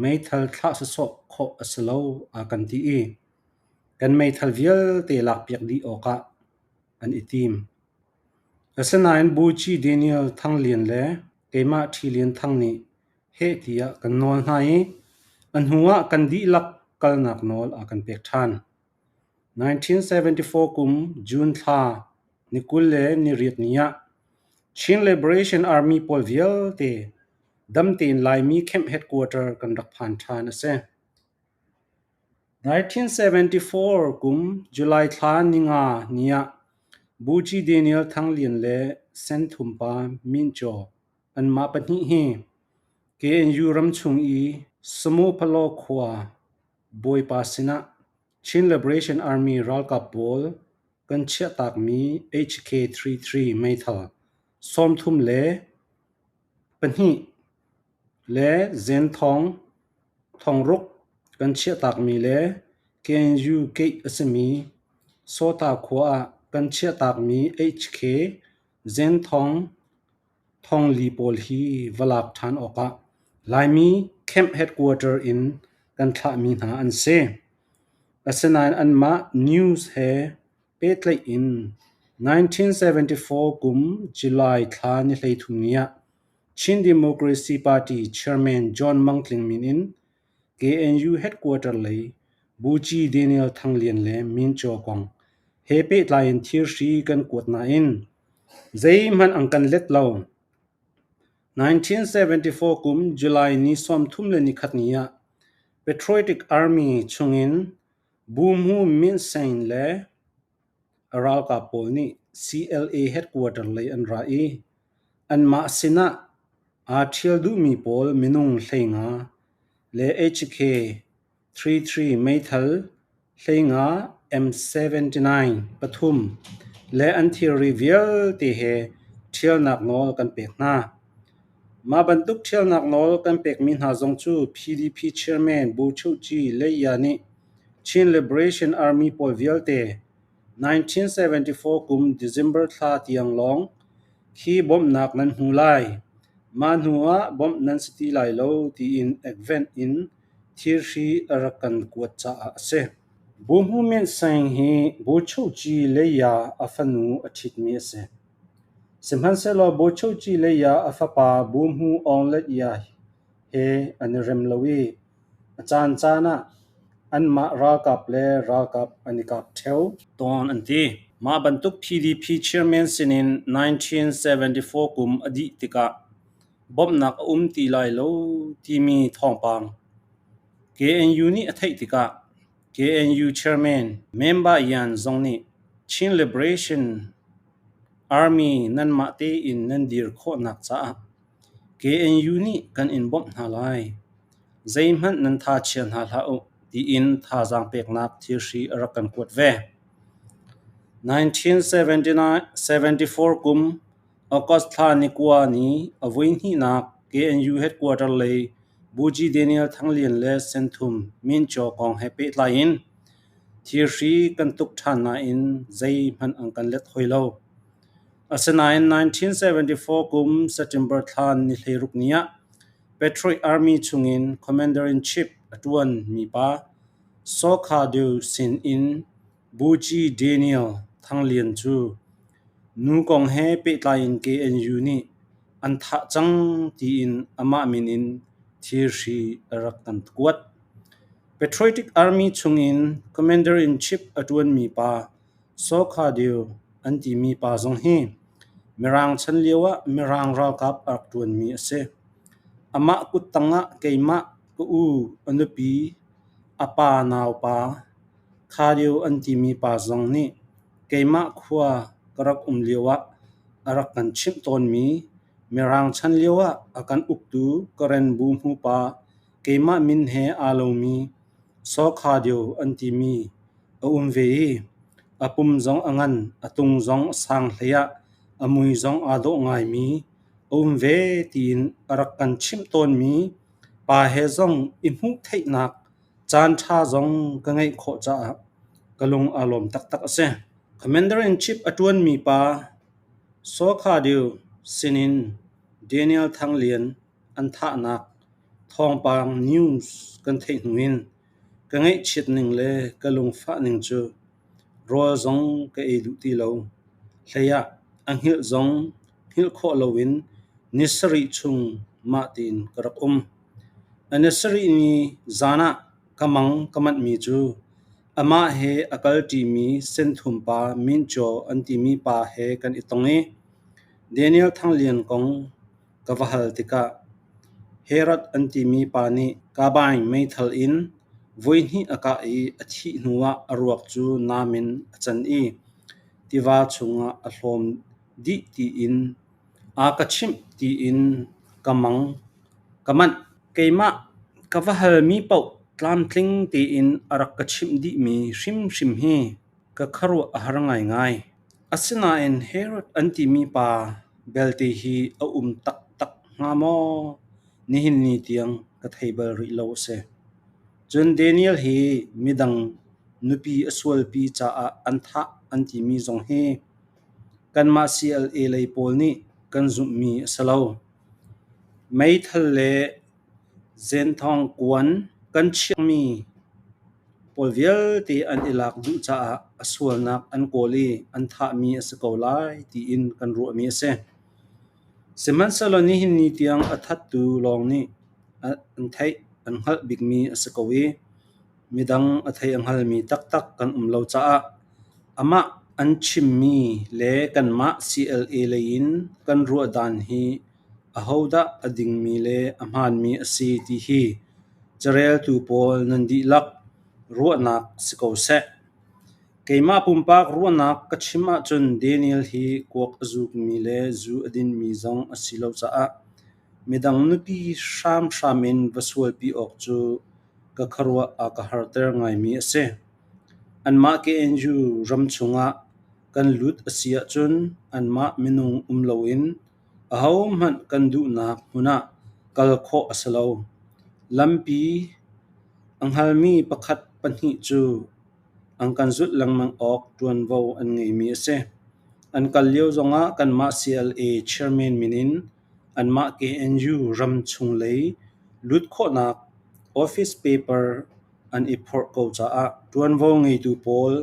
meithal thlah sasawh khawh a si lo a kan ti i kan meithal vialte lakpiak dih awkah an i tim. Asinain Buci Daniel Thang Lian le keimah Ṭhi Lian Thang nih heh tiah kan nawl hna i a hnuah kan dihlak kalnak nawl a kan pek ṭhan. Nineteen seventy four kum June thla ni kul le ni riat ni ah Chin Liberation Army pawl vialte dam tein Laimi camp headquarter kan rak phan ṭhan a si. Nineteen seventy four kum July thla ni nga ni ah Buci Daniel Thang Lian le Sen Thum Pa Min Caw anmah pahnih hi K N U ramchung i Samo Phalo khua Bawipa sinah Chin Liberation Army ralkap pawl kan chiahtakmi H K three three meithal sawmthum le pahnih le Zen Thawng Thawng ruk kan chiahtakmi le K N U keih a simi Sawta khua ah kan chiahtakmi H K Zen Thawng Thawng li pawl hi va lak ṭhan awkah Laimi Camp Headquarter in kan thlahmi hna an si. Asinain anmah news he pehtlaih in nineteen seventy-four kum July thla ni hleithum ni ah Chin Democracy Party Chairman John Mangtling min in K N U Headquarter lei Buci Daniel Thanglian le Min Caw kong he pehtlai in thirhri kan kuat nain zeihmanh an kan let lo. Nineteen seventy-four kum July ni sawmthum le ni khat ni ah Patriotic Army chungin Buhmu Min Sein le a ralkap pawl nih C L A Headquarter lei an ra i anmah sinah aa ṭhial duhmi pawl minung hleinga le H K three three meithal hleinga M seventy-nine pathum le an thilri vialte he ṭhialnak nawl kan pek hna. Mah bantuk ṭhialnak nawl kan pekmi hna zong cu P D P Chairman Bo Cho Ci Leiya nih Chin Liberation Army pawl vialte nineteen seventy-four kum December thla tiang lawng khi bawmhnak nan hmu lai. Mah hnuah bawmh nan si ti lai lo, tiin ekven in thirhri a rak kan kuat caah a si. Buhmu Min Sein hi Bo Cho Ci Leiya a fanu a ṭhitmi a si. Sihmanhsehlaw Bo Cho Ci Leiya a fapa Buhmu Aung Leiya he an i rem lo i a caan caan ah anmah ralkap le ralkap an i kap ṭheu tawn an ti. Mah bantuk P D P chairman sinin nineteen seventy-four kum a dih tikah bawmhnak a um ti lai lo timi thawngpang K N U nih a theih tikah K N U chairman Memba Yan zong nih Chin Liberation Army nanmah tein nan dir khawhnak caah K N U nih kan in bawmh hna lai. Zeihmanh nan tha chia hna hlah u, tiin thazaang peknak thilhri a rak kan kuat ve. Nineteen seventy-nine, seventy-four kum August thla ni kua ni a voihnihnak K N U headquarter lei Buci Daniel Thanglian le Senthum Min Caw kong he pehtlai in thilhri kan tuk ṭhan nain zeihmanh an kan let hoi lo. Asinain nineteen seventy-four kum September thla ni hleiruk ni ah Patriot Army chungin Commander in Chief a ṭuanmi pa Saw Kha Deu sinin Buci Daniel Thanglian cu nu kong he pehtlai in K N U nih an thah cang tiin amah min in thilhri a rak kan kuat. Patriotic Army chungin Commander in Chief a ṭuanmi pa Saw Kha Deu an timi pa zong hi Mirang chan lio ah Mirang ralkap a rak ṭuanmi a si. Amah kuttang ah keimah ka u, a nupi, a pa naupa Kha Deu an timi pa zong nih keimah khua ka rak um lio ah a rak kan chimh tawnmi, Mirang chan lio ah a kan uktu ka ren bu hmupa keimah min he aa lomi Saw Kha Deu an timi a um ve i a pum zong a ngan, a tung zong a sang hlei ah a mui zong aa dawh ngaimi a um ve tiin a rak kan chimh tawnmi pa he zong i hmuh theihnak caan ṭha zong ka ngeih khawh caah ka lung aa lawm taktak a si. Commander in Chief a ṭuanmi pa Saw Kha Deu sinin Daniel Thanglian an thahnak thawngpang news kan theih hnu in ka ngaihchiat ning le ka lungfah ning cu rawl zong ka ei duh ti lo. Hlei ah a hngilh zong hngilh khawh loin ni sarih chung mah tiin ka rak um. A ni sarih ni zan ah ka mang ka manhmi cu amah he a kalṭimi Senthum pa Min Caw an timi pa he kan i tong i Daniel Thanglian kong ka va hal tikah Herod an timi pa nih kabain meithal in voihnih a kah i a thih hnuah a ruak cu nam in a can i tiva chungah a hlawm dih tiin aa ka chimh tiin ka mang ka manh. Keimah ka va halmi paoh tlamtling tein a rak ka chimh dihmi hrimhrim hi ka kharuah a har ngaingai. Asinain Herod an timi pa belte hi a um taktak hnga maw? Nihin ni tiang ka thei bal rih lo a si. Cun Daniel hi midang nupi a sualpi caah an thah an timi zong hi kanmah C L A lei pawl nih kan zumhmi a si lo. Meithal le zenthawng kuan kan chiahmi pawl vialte an i lak duh caah a sualnak an kawl i an thahmi a si ko lai, tiin kan ruahmi a si. Sihmanhsehlaw nihin ni tiang a thattu lawng nih an theih an hngalh bikmi a si ko i midang a thei a hngalmi taktak kan um lo caah amah an chimmi le kanmah C L A lei in kan ruah dan hi ahodah a dingmi le a hmaanmi a si ti hi careltu pawl nan dihlak ruahnak si ko seh. Keimah pumpak ruahnak ka chim ahcun Daniel hi kuak a zukmi le zu a dinmi zong a si lo caah midang nupi hramhram in va sualpi awk cu ka kharuah a ka harter ngaimi a si. Anmah K N U ram chungah kan lut a si ahcun anmah minung um loin ahohmanh kan duhnak hmun ah kal khawh a si lo. Lampi a hngalmi pakhat pahnih cu an kan zulh lengmang awk ṭuanvo an ngeimi a si. An kal lio zongah kanmah C L A chairman min in anmah K N U ram chung lei lut khawhnak office paper an i phorh ko caah ṭuanvo ngeitu pawl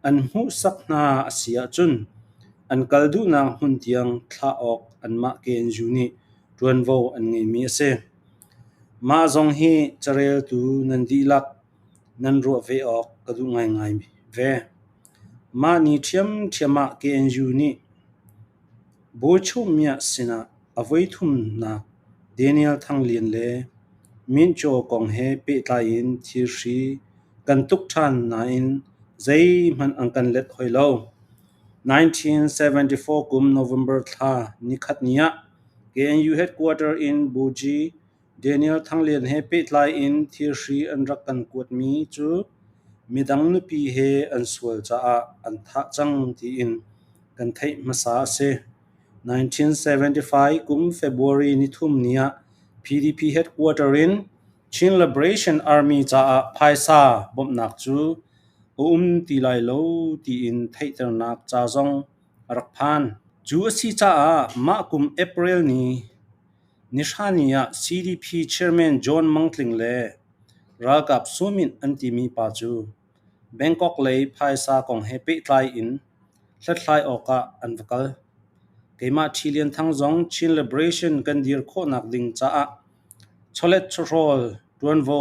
an hmuhsak hna a si ahcun an kal duhnak hmun tiang thlah awk anmah K N U nih ṭuanvo an ngeimi a si. Mah zong hi careltu nan dihlak nan ruah ve awk ka duh ngaingai ve. Mah ni ṭhiamṭhiam ah K N U nih Bawchumiah sinah a voithumnak Daniel Thang Lian le Min Caw kong he pehtlai in thirhri kan tuk ṭhan nain zeihmanh an kan let hoi lo. Nineteen seventy-four kum November thla nikhat ni ah K N U headquarter in Buji Daniel Thang Lian he pehtlai in thirhri an rak kan kuatmi cu midang nupi he an sual caah an thah cang tiin kan theih hmasa a si. Nineteen seventy-five kum February ni thum ni ah P D P headquarter in Chin Liberation Army caah phaisa bawmhnak cu a um ti lai lo tiin theihternak ca zong a rak phan. Cu a si caah mah kum April ni ni hra ni ah C D P chairman John Mang Tling le ralkap Sumit an timi pa cu Bangkok lei phaisa kong he pehtlai in hlathlai awkah an va kal. Keimah Ṭhi Lian Thang zong Chin Liberation kan dir khawhnak ding caah chawlet chawhrawl ṭuanvo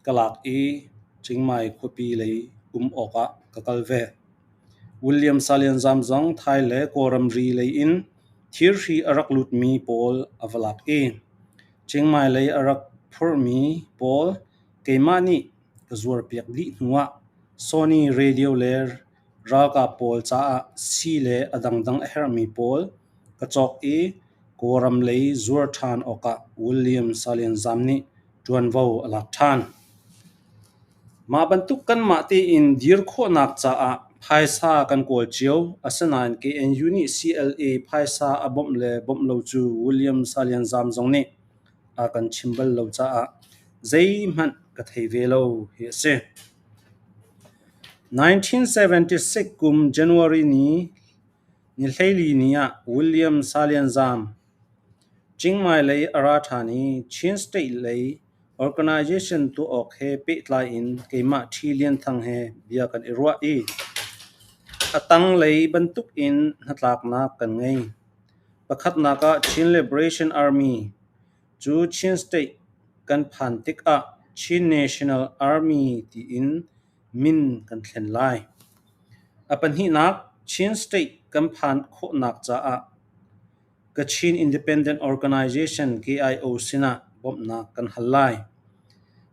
ka lak i Cingmai khuapi lei um awkah ka kal ve. William Salian Zam zong Thai le Kawlram ri lei in thirhri a rak lutmi pawl a va lak i Cingmai lei a rak phurhmi pawl keimah nih ka zuarpiak dih hnuah Sony radio le ralkap pawl caah si le a dangdang a herhmi pawl ka cawk i Kawlram lei zuar ṭhan awkah William Salian Zam nih ṭuanvo a lak ṭhan. Mah bantuk kanmah tein dir khawhnak caah phaisa kan kawl cio, asinain K N U nih C L A phaisa a bawmh le bawmh lo cu William Salian Zam zong nih a kan chim bal lo caah zeihmanh ka thei ve lo hi a si. Nineteen seventy-six kum January ni, ni hleili ni ah William Salian Zam Cingmai lei a ra ṭhan i Chin State lei organization tuah awk he pehtlai in keimah Ṭhi Lian Thang he bia kan i ruah i a tanglei bantukin hnatlaknak kan ngei. Pakhatnak ah Chin Liberation Army cu Chin State kan phan tikah Chin National Army tiin min kan thlen lai. A pahnihnak Chin State kan phan khawhnak caah Kachin Independent Organization, K I O, sinah bawmhnak kan hal lai.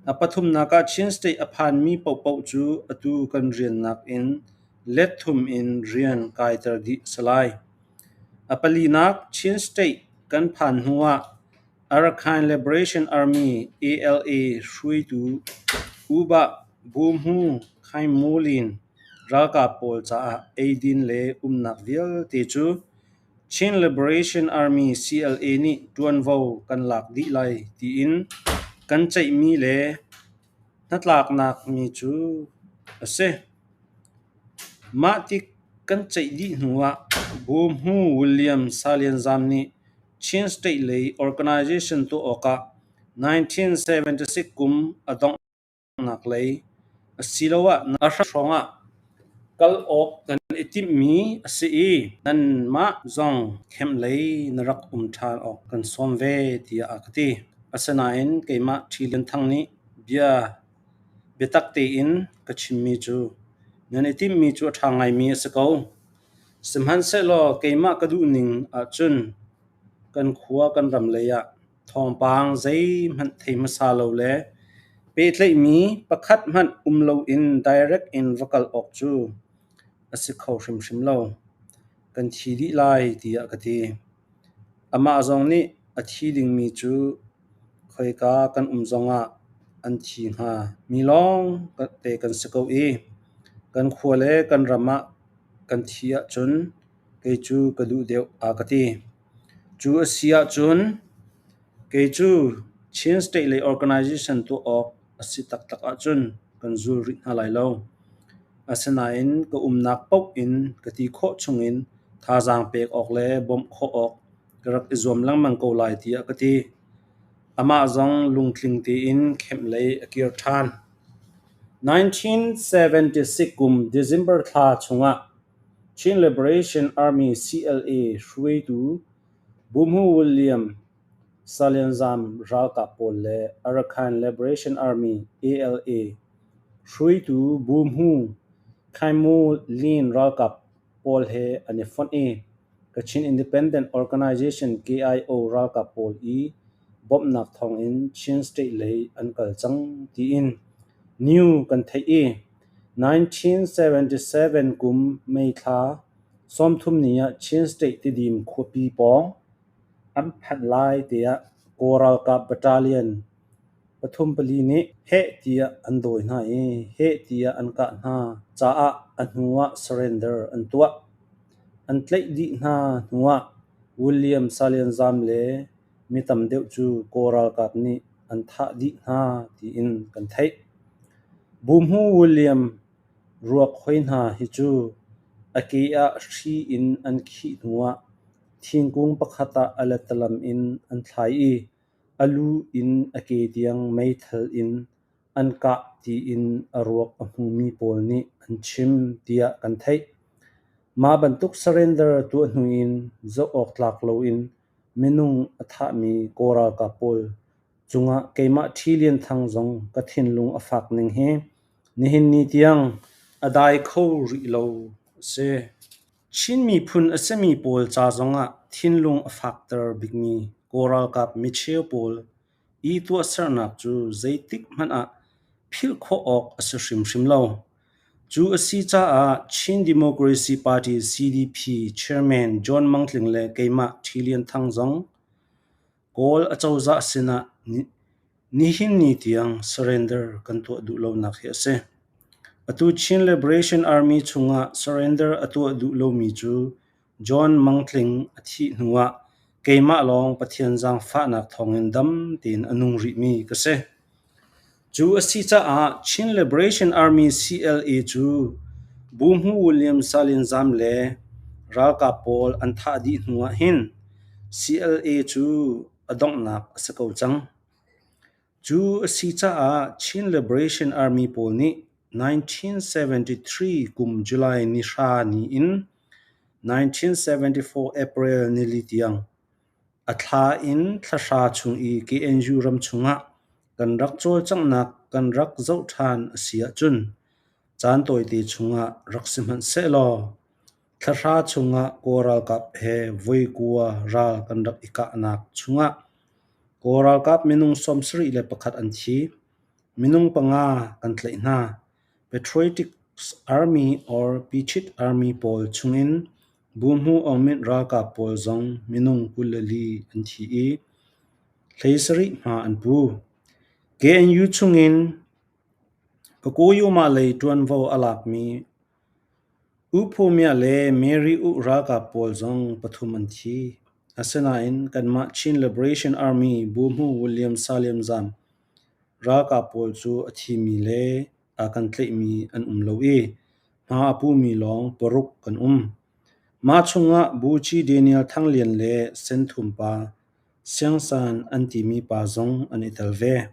A pathumnak ah Chin State a phanmi paohpaoh cu atu kan riannak in let thum in rian kaiter dih a si lai. A palinak Chin State kan phan hnuah Arakan Liberation Army, A L A, hruitu Uba Bumhu Khaimulin ralkap pawl caah eidin le umnak vialte cu Chin Liberation Army, C L A, nih ṭuanvo kan lak dih lai tiin kan ceihmi le hnatlaknak mi cu a si. Mah tik kan ceih dih hnuah Bumhu William Salianzam nih Chin State lei organization tuah awkah nineteen seventy-six kum a donghnak lei asiloah a hrawngah kal awk kan i timhmi a si i, nanmah zong khenh lei na rak um ṭhan awk kan sawm ve, tiah a ka ti. Asinain keimah Ṭhi Lian Thang nih bia biatak tein ka chimmi cu nan i timhmi cu a ṭha ngaimi a si ko. Sihmanhsehlaw keimah ka duhning ahcun kan khua kan ram lei ah thawngpang zeihmanh thei hmasa lo le pehtlaihmi pakhat hmanh um loin direct in va kal awk cu a si kho hrimhrim lo. Kan thi dih lai, tiah ka ti. Amah zong nih a thi dingmi cu khoika kan um zongah an thi hnga mi lawngte kan si ko i, kan khua le kan ram ah kan thi ahcun kei cu ka duh deuh, a ka ti. Cu a si ahcun kei cu Chin State lei organization tuah awk a si taktak ahcun kan zul rih hna lai lo. Asinain ka umnak paoh in ka ti khawh chungin thazaang pek awk le bawmh khawh awk ka rak i zuam lengmang ko lai, tiah ka ti. Amah zong lungtling tein khenh lei a kir ṭhan. Nineteen seventy-six kum December thla chungah Chin Liberation Army, C L A, hruitu Bumhu William Salianzam ralkap pawl le Arakan Liberation Army, A L A, hruitu Bumhu Khaimu Lin ralkap pawl he an i fonh i, Kachin Independent Organization, K I O, ralkap pawl i bawmhnak thawngin Chin State lei an kal cang, tiin New kan theih i, nineteen seventy-seven kum May thla sawmthum ni ah Chin State Tidim khuapi pawng an phanh lai, tiah Kawl ralkap battalion pathum pali nih heh tiah an dawi hna i, heh tiah an kah hna caah a hnuah surrender an tuah. An tlaih dih hna hnuah William Salianzam le mi tam deuh cu Kawl ralkap nih an thah dih hna, tiin kan theih. Bumhu William ruak hoi hna hi cu a ke ah hri in an khih hnuah thingkung pakhat ah a lettalam in an thlai i, a lu in a ke tiang meithal in an kah, tiin a ruak a hmumi pawl nih an chim, tiah kan theih. Mah bantuk surrender tuah hnu in zoh awk tlak loin minung a thahmi Kawl ralkap pawl cungah keimah Ṭhi Lian Thang zong ka thinlung a fak ning hi nihin ni tiang a dai kho rih lo a si. Chin miphun a simi pawl ca zongah thinlung a fakter bikmi Kawl ralkap micheu pawl i tuahsernak cu zeitik hmanh ah philh khawh awk a si hrimhrim lo. Cu a si caah Chin Democracy Party, C D P, Chairman John Mangtling le keimah Ṭhi Lian Thang zong Kawl acozah sinah ni-, nihin ni tiang surrender kan tuah duh lonak hi a si. Atu Chin Liberation Army chungah surrender a tuah duh lomi cu John Mangtling a thih hnuah keimah lawng Pathian zaangfahnak thawngin dam tein a nung rihmi ka si. Cu a si caah Chin Liberation Army, C L A, cu Bumhu William Salianzam le ralkap pawl an thah dih hnuah hin C L A cu a donghnak a si ko cang. Cu a si caah Chin Liberation Army pawl nih nineteen seventy-three kum July ni hra ni in nineteen seventy-four April ni li tiang a thla in thlahra chung i K N U ram chungah kan rak cawlcanghnak kan rak zoh ṭhan a si ahcun, caan tawite chungah rak si hmanh sehlaw, thlahra chungah Kawl ralkap he voi kua ral kan rak i kahnak chungah Kawl ralkap minung sawmsarih le pakhat an thi, minung panga kan tlaih hna. Patriotic Army or Pichit Army pawl chungin Bumhu Aung Min ralkap pawl zong minung kul le li an thi i, Hleisarih hma an pu. K N U chungin Pakuyu mah lei tuanvo a lakmi U Phu Mia le Mary U ralkap pawl zong pathum an thi. Asinain kanmah Chin Liberation Army buhmu William Saliam Zam ralkap pawl cu a thimi le a kan tlaihmi an um lo i, hma a pumi lawng paruk kan um. Mah chungah Buci Daniel Thanglian le Senthumpa Siangsan an timi pa zong an i tel ve.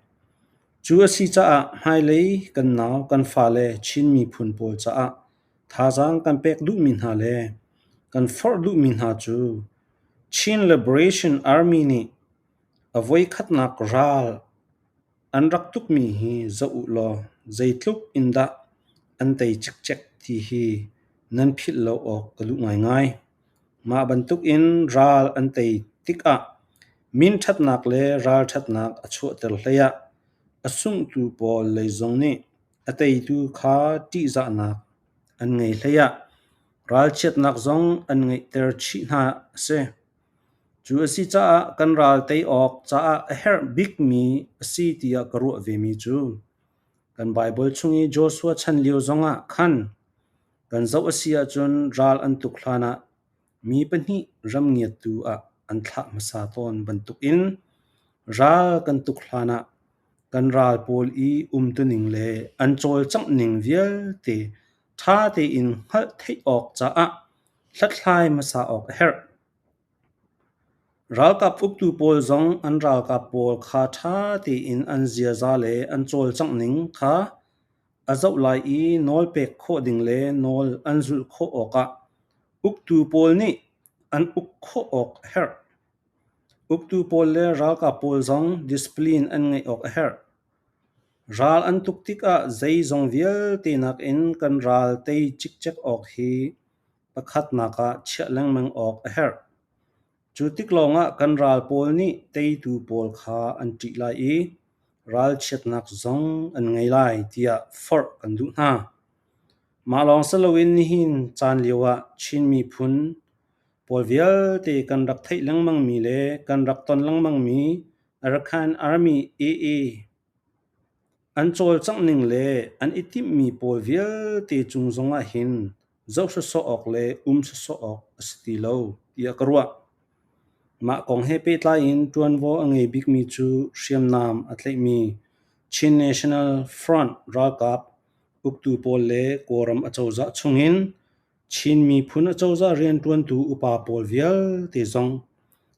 Cu a si caah hmailei kan nau kan fale Chin miphun pawl caah thazaang kan pek duhmi hna le kan forh duhmi hna cu Chin Liberation Army nih a voikhatnak ral an rak tukmi hi zoh uh law, zeitluk in dah an tei cikcek ti hi nan philh lo awk ka duh ngaingai. Mah bantukin ral an tei tikah min ṭhatnak le ral ṭhatnak a chuahter hleiah a sunghtu pawl lei zong nih a teitu kha ṭihzahnak an ngei hleiah ralchiatnak zong an ngeihter chih hna a si. Cu a si caah kan ral tei awk caah a herh bikmi a si tiah ka ruah vemi cu kan Baibal chung i Joshua chan lio zongah khan kan zoh a si ahcun ral an tuk hlanah mi pahnih ram ngiattu ah an thlah hmasa tawn bantukin ral kan tuk hlanah kan ral pawl i umtuning le an cawlcangh ning vialte ṭha tein hngalh theih awk caah hlathlai hmasa awk a herh. Ralkap uktu pawl zong an ralkap pawl kha ṭha tein an ziaza le an cawlcangh ning kha a zoh lai i nawl pek khawh ding le nawl an zulh khawh awkah uktu pawl nih an uk khawh awk a herh. Uktu pawl le ralkap pawl zong discipline an ngeih awk a herh. Ral an tuk tikah zei zong vialte nakin kan ral tei cikcek awk hi pakhatnak ah chiah lengmang awk a herh. Cu tik lawngah kan ral pawl nih teitu pawl kha an ṭih lai i ralchiatnak zong an ngei lai tiah forh kan duh hna. Mah lawng si loin nihin caan lio ah Chin miphun pawl vialte kan rak theih lengmangmi le kan rak ton lengmangmi Arakan Army A A an cawlcangh ning le an i timhmi pawl vialte cung zongah hin zoh sawsawh awk le um sawsawh awk a si ti lo tiah ka ruah. Mah kong he pehtlai in ṭuanvo a ngei bikmi cu hriamnam a tlaihmi Chin National Front ralkap uktu pawl le Kawlram acozah chungin Chin miphun acozah rianṭuantu upa pawl vialte zong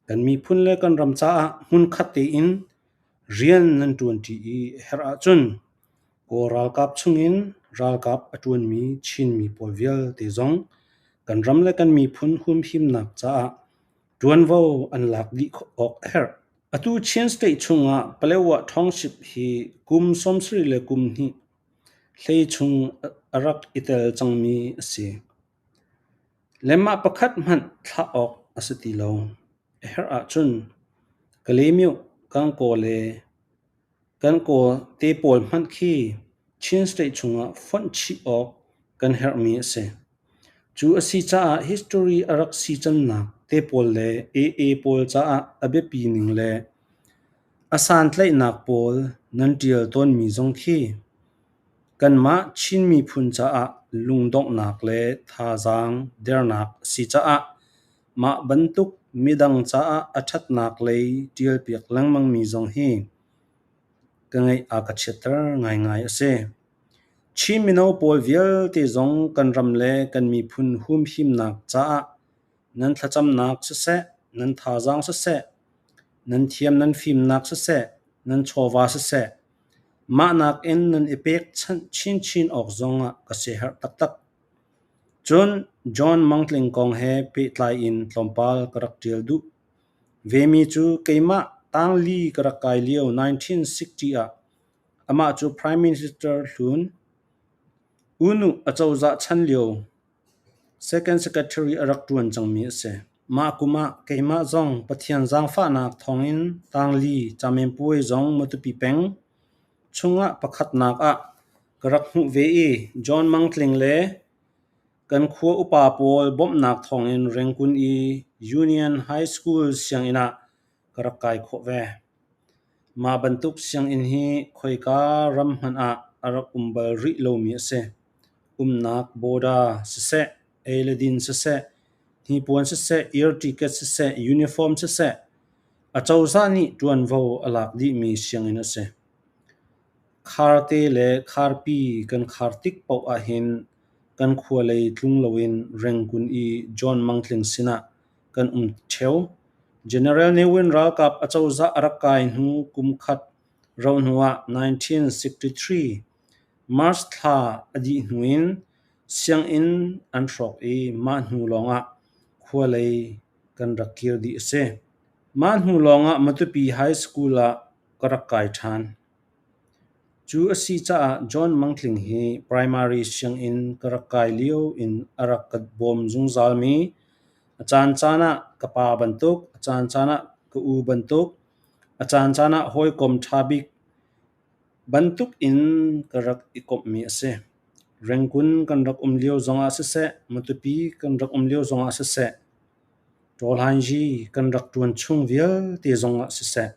kan miphun le kan ram caah hmunkhat tein rian nan ṭuanṭi i a herh ahcun Kawl ralkap chungin ralkap a ṭuanmi Chinmi pawl vialte zong kan ram le kan miphun humhimnak caah ṭuanvo an lak dih awk a herh. Atu Chin State chungah Paletwa Township hi kum sawmsarih le kum hnih hlei chung a rak i tel cangmi a si. Lemah pakhat hmanh thlah awk a si ti lo. A herh ahcun Kalemyo, Kangkaw le Kangkaw te pawl hmanh khi Chin State chungah fonh chih awk kan herhmi a si. Cu a si caah history a rak sicannak te pawl le A A pawl caah a biapi ning le a santlaihnak pawl nan ṭial tawnmi zong khi kanmah Chin miphun caah lungdonghnak le thazaang dernak a si caah mah bantuk midang caah a ṭhatnak lei ṭialpiak lengmangmi zong hi ka ngeih a ka chiatter ngaingai a si. Chin mino pawl vialte zong kan ram le kan miphun humhimnak caah nan thlacamnak siseh, nan thazaang siseh, nan thiam nan fimnak siseh, nan chawva siseh, mah nakin nan i pek chinchin awk zongah ka siaherh taktak. Cun John Mangtling kong he pehtlai in tlawmpal ka rak ṭial duh vemi cu keimah tangli ka rak kai lio nineteen sixty ah amah cu Prime Minister hlun U Nu acozah chan lio Second Secretary a rak ṭuan cangmi a si. Mah kum ah keimah zong Pathian zaangfahnak thawngin tangli Camen Puai zong Matupi peng chungah pakhatnak ah ka rak hmuh ve i John Mangtling le kan khua upa pawl bawmhnak thawngin Rengkun i Union High School sianginn ah ka rak kai khawh ve. Mah bantuk sianginn hi khoika ram hmanh ah a rak um bal rih lomi a si. Umnak boda siseh, ei le din siseh, hnipuan siseh, air ticket siseh, uniform siseh, a cozah nih ṭuanvo a lak dihmi sianginn a si. Kharte le Kharpi kan khar tik paoh ah hin kan khualei tlung loin Rengkun i John Mangtling sinah kan um ṭheu. General Ne Win ralkap a cozah a rak kai hnu kum khat rauh hnuah nineteen sixty-three March thla a dih hnuin sianginn an hrawk i mah hnu lawngah khualei kan rak kir dih a si. Mah hnu lawngah Matupi High School ah ka rak kai ṭhan. Cu a si caah John Mangtling hi primary sianginn ka rak kai lio in a rak ka bawm zungzalmi, a caan caan ah ka pa bantuk, a caan caan ah ka u bantuk, a caan caan ah hawikom ṭha bik bantuk in ka rak i komhmi a si. Rengkun kan rak um lio zongah siseh, Matupi kan rak um lio zongah siseh, Ṭawlhainzi kan rak ṭuan chung vialte zongah siseh,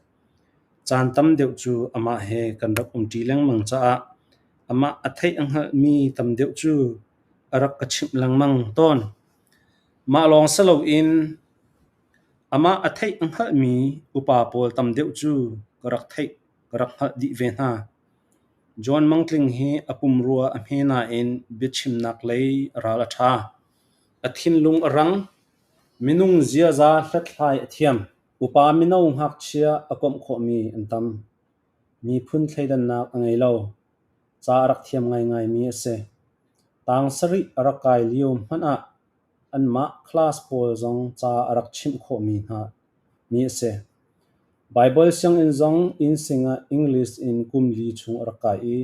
caan tam deuh cu amah he kan rak um ṭi lengmang caah amah a theih a hngalhmi tam deuh cu a rak ka chimh lengmang tawn. Mah lawng si loin amah a theih a hngalhmi upa pawl tam deuh cu ka rak theih, ka rak hngalh dih ve hna. John Mangtling hi a pumrua a hme nain biachimnak lei a ral a ṭha. A thinlung a rang, minung ziaza hlathlai a thiam. Upa mino ngakchia a komh khawhmi an tam. Miphun thleidannak a ngei lo. Ca a rak thiam ngaingaimi a si. Tang sarih a rak kai lio hmanh ah anmah class pawl zong ca a rak chimh khawhmi hna mi a si. Baibal sianginn zong inn singah English in kum li chung a rak kai i,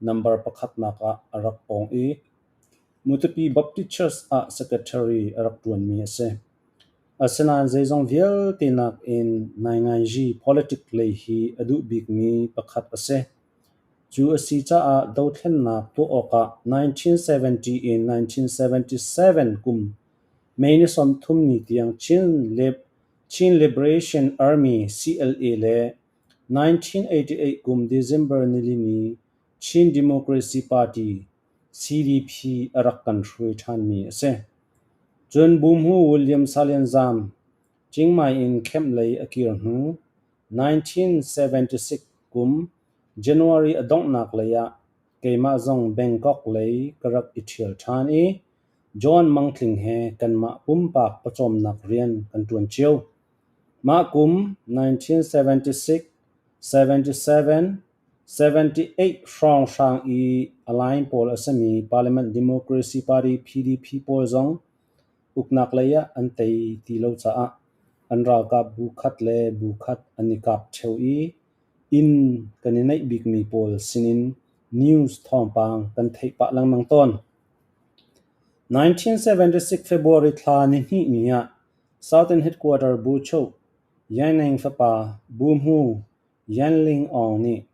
number pakhatnak ah a rak awng i, Matupi Baptist Church ah secretary a rak ṭuanmi a si. Asinain zeizong vialte nakin naingnganzi politic lei hi a duh bikmi pakhat a si. Cu a si caah dothlennak tuah awkah nineteen seventy in nineteen seventy seven kum May ni sawmthum ni tiang Chin Lib-, Chin Liberation Army, C L A, le nineteen eighty eight kum December ni li ni Chin Democracy Party, C D P, a rak kan hruai ṭhanmi a si. Cun Buhmu William Salianzam Chiang Mai in khamh lei a kir hnu, nineteen seventy six kum January a donghnak lei ah keimah zong Bangkok lei ka rak i ṭhial ṭhan i, John Mangtling he kanmah pumpak pawcawmnak rian kan ṭuan cio. Mah kum nineteen seventy six, seventy seven, seventy eight hrawnghrang i a line pawl a simi Parliament Democracy Party, P D P, pawl zong uknak lei ah an tei ti lo caah an ralkap bu khat le bu khat an i kap ṭheu i, inn kan i neih bikmi pawl sinin news thawngpang kan theih pah lengmang tawn. Nineteen seventy six February thla ni hnih ni ah Southern Headquarter Bucho Yaineng fapa Buhmu Yanling Aung nih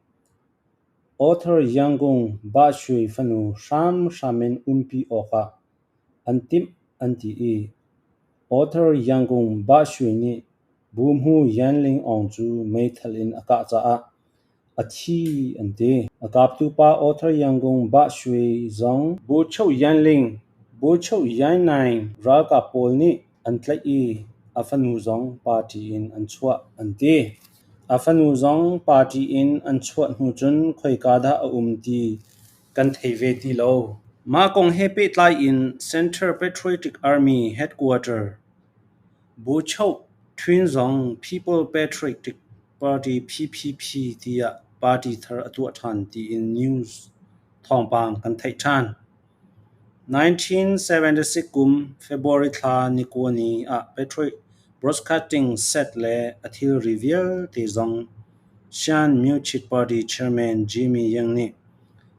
Author Yangon Bah Shwe fanu hramhram in umpi awkah an timh an ti i, Author Yangon Bah Shwe nih Buhmu Yanling Aung cu meithal in a kah caah a thi an ti. A kaptu pa Author Yangon Bah Shwe zong Bucho Yanling, Bucho Yaineng ralkap pawl nih an tlaih i, a fanu zong party in an chuah an ti. A fanu zong party in an chuah hnu cun khoika dah a um ti kan thei ve ti lo. Mah kong he pehtlai in Central Patriotic Army Headquarter, Bucho Twin zong People Patriotic Party, P P P, tiah party thar a tuah ṭhan tiin news thawngpang kan theih ṭhan. Nineteen seventy six kum February thla ni kua ni ah Patriot Broadcasting Set le a thilri vialte zong Shan Mucit Party Chairman Jimmy Yang nih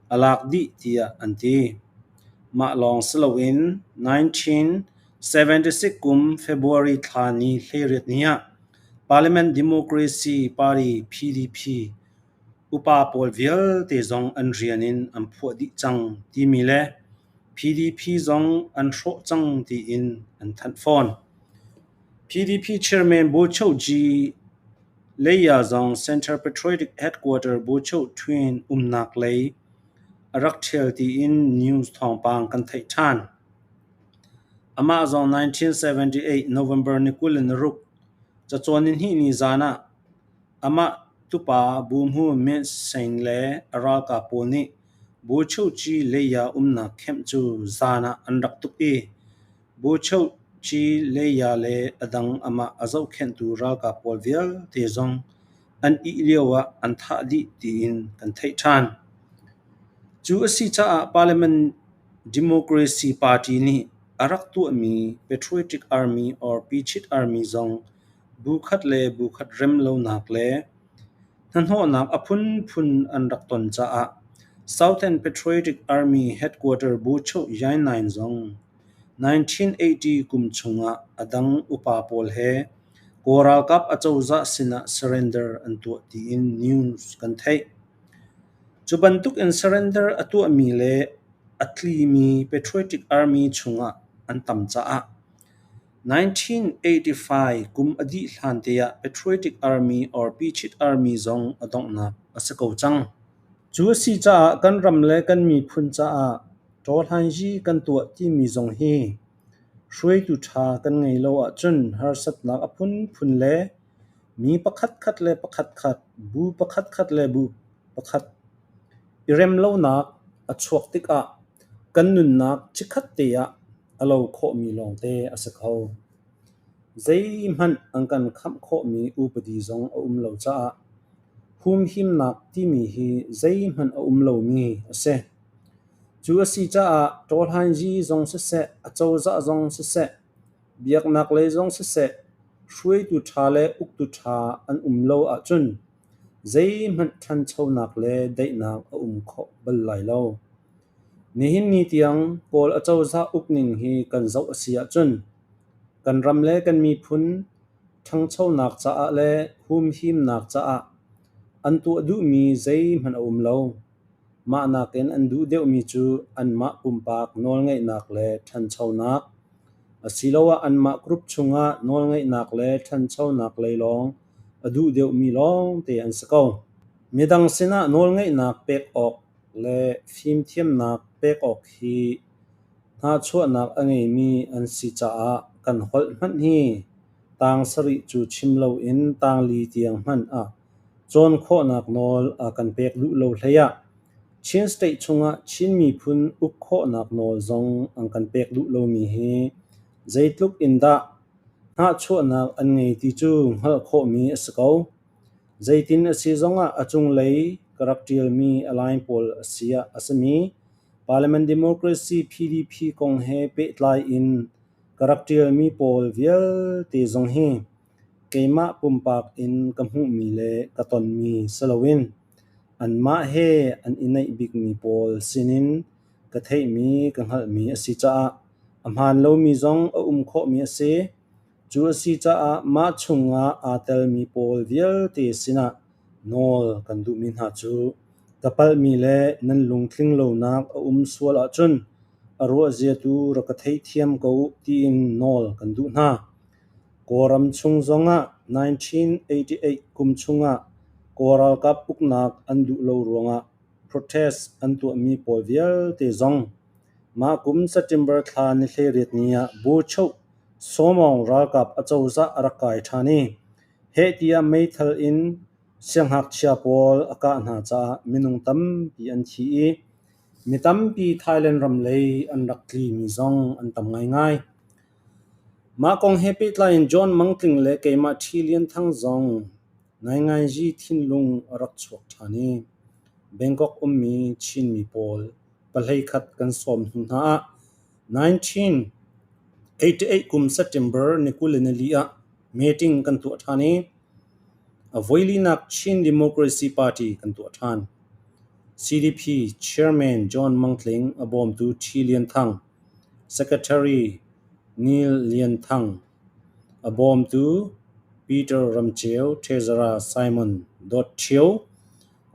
a lak dih tiah an ti. Mah lawng si loin nineteen seventy six kum February thla ni hleiriat ni ah Parliament Democracy Party, P D P, upa pawl vialte zong an rian in an phuah dih cang timi le P D P zong an hrawh cang tiin an thanh fawn. P D P Chairman Bucho Ji Leiya zong Centre Patriotic Headquarter Bucho Twin umnak lei a rak ṭhel tiin news thawngpang kan theih ṭhan. Amah zong nineteen seventy-eight November ni kul le ni ruk, cacawn ni hnih ni zan ah amah tupa Bumhu Min Seng le a ralkap pawl nih Bucho Ci Leiya umnak camp cu zan ah an rak tuk i, Bucho Ci Leiya le a dang amah a zohkhenhtu ralkap pawl vialte zong an ih lio ah an thah dih tiin kan theih ṭhan. Cu a si caah Parliament Democracy Party nih a rak tuahmi Patriotic Army or Pichit Army zong bu khat le bu khat rem lonak le hnahnawhnak a phunphun an rak ton caah Southern Patriotic Army Headquarter Bucho Yainain zong nineteen eighty kum chungah a dang upa pawl he Kawl ralkap acozah sinah surrender an tuah tiin news kan theih. Cu bantukin surrender a tuahmi le a tlimi Patriotic Army chungah an tam caah nineteen eighty-five kum a dih hlan te ah Patriotic Army or Pichit Army zong a donghnak a si ko cang. Cu a si caah kan ram le kan miphun caah ṭawhlanyi kan tuah timi zong hi hruaitu ṭha kan ngei lo ahcun harsatnak a phunphun le mi pakhatkhat le pakhatkhat, bu pakhatkhat le bu pakhat i rem lonak a chuak tikah kan nunnak cikhat te ah a lo khawhmi lawngte a si kho. Zeihmanh an kan khamh khawhmi upadi zong a um lo caah humhimnak timi hi zeihmanh a um lomi a si. Cu a si caah ṭawhlanyi zong siseh, acozah zong siseh, biaknak lei zong siseh, hruaitu ṭha le uktu ṭha an um lo ahcun zeihmanh ṭhanchonak le daihnak a um khawh bal lai lo. Nihin ni tiang Kawl acozah ukning hi kan zoh a si ahcun kan ram le kan miphun ṭhanchonak caah le humhimnak caah an tuah duhmi zeihmanh a um lo. Mah nakin an duh deuhmi cu anmah pumpak nawlngeihnak le ṭhanchonak, asiloah anmah group chungah nawlngeihnak le ṭhanchonak lei lawng a duh deuhmi lawngte an si ko. Midang sinah nawlngeihnak pek awk le fimthiamnak pek awk hi hnahchuahnak a ngeimi an si caah kan holh hmanh hi tang sarih cu chim loin tang li tiang hmanh ah cawn khawhnak nawl a kan pek duh lo hlei ah Chin State chungah Chin miphun uk khawhnak nawl zong an kan pek duh lomi hi zeitluk in dah hnahchuahnak an ngei ti cu hngalh khawhmi a si ko. Zeitin a si zongah a cunglei ka rak ṭialmi a line pawl a si ah a simi Parliament Democracy, P D P, kong he pehtlai in ka rak ṭialmi pawl vialte zong hi keimah pumpak in ka hmuhmi le ka tonmi si loin anmah he an i neih bikmi pawl sinin ka theihmi ka hngalhmi a si caah a hmaan lomi zong a um khawhmi a si. Cu a si caah mah chungah aa telmi pawl vialte sinah nawl kan duhmi hna cu ka palhmi le nan lungtling lonak a um sual ahcun a ruahzia tu rak ka theihthiam ko u tiin nawl kan duh hna. Kawlram chung zongah nineteen eighty-eight kum chungah Kawl ralkap uknak an duh lo ruangah protest an tuahmi pawl vialte zong mah kum September thla ni hleiriat ni ah Bucho Sawmawng ralkap acozah a rak kai ṭhan i heh tiah meithal in siangngakchia pawl a kah hna caah minung tampi an thi i mi tampi Thailand ram lei an rak tlimi zong an tam ngaingai. Mah kong he pehtlai in John Mangtling le keimah Ṭhi Lian Thang zong naingnganyi thinlung a rak chuak ṭhan i Bangkok ummi Chinmi pawl pahleikhat kan sawm hnu hna ah nineteen eighty-eight kum September ni kul le ni li ah meeting kan tuah ṭhan i a voilinak Chin Democracy Party kan tuah ṭhan. C D P Chairman John Mangtling, a bawmtu Ṭhi Lian Thang, Secretary Neil Lian Thang, a bawmtu Peter Ram Ceu, Treasurer Simon Dawt Ṭhio,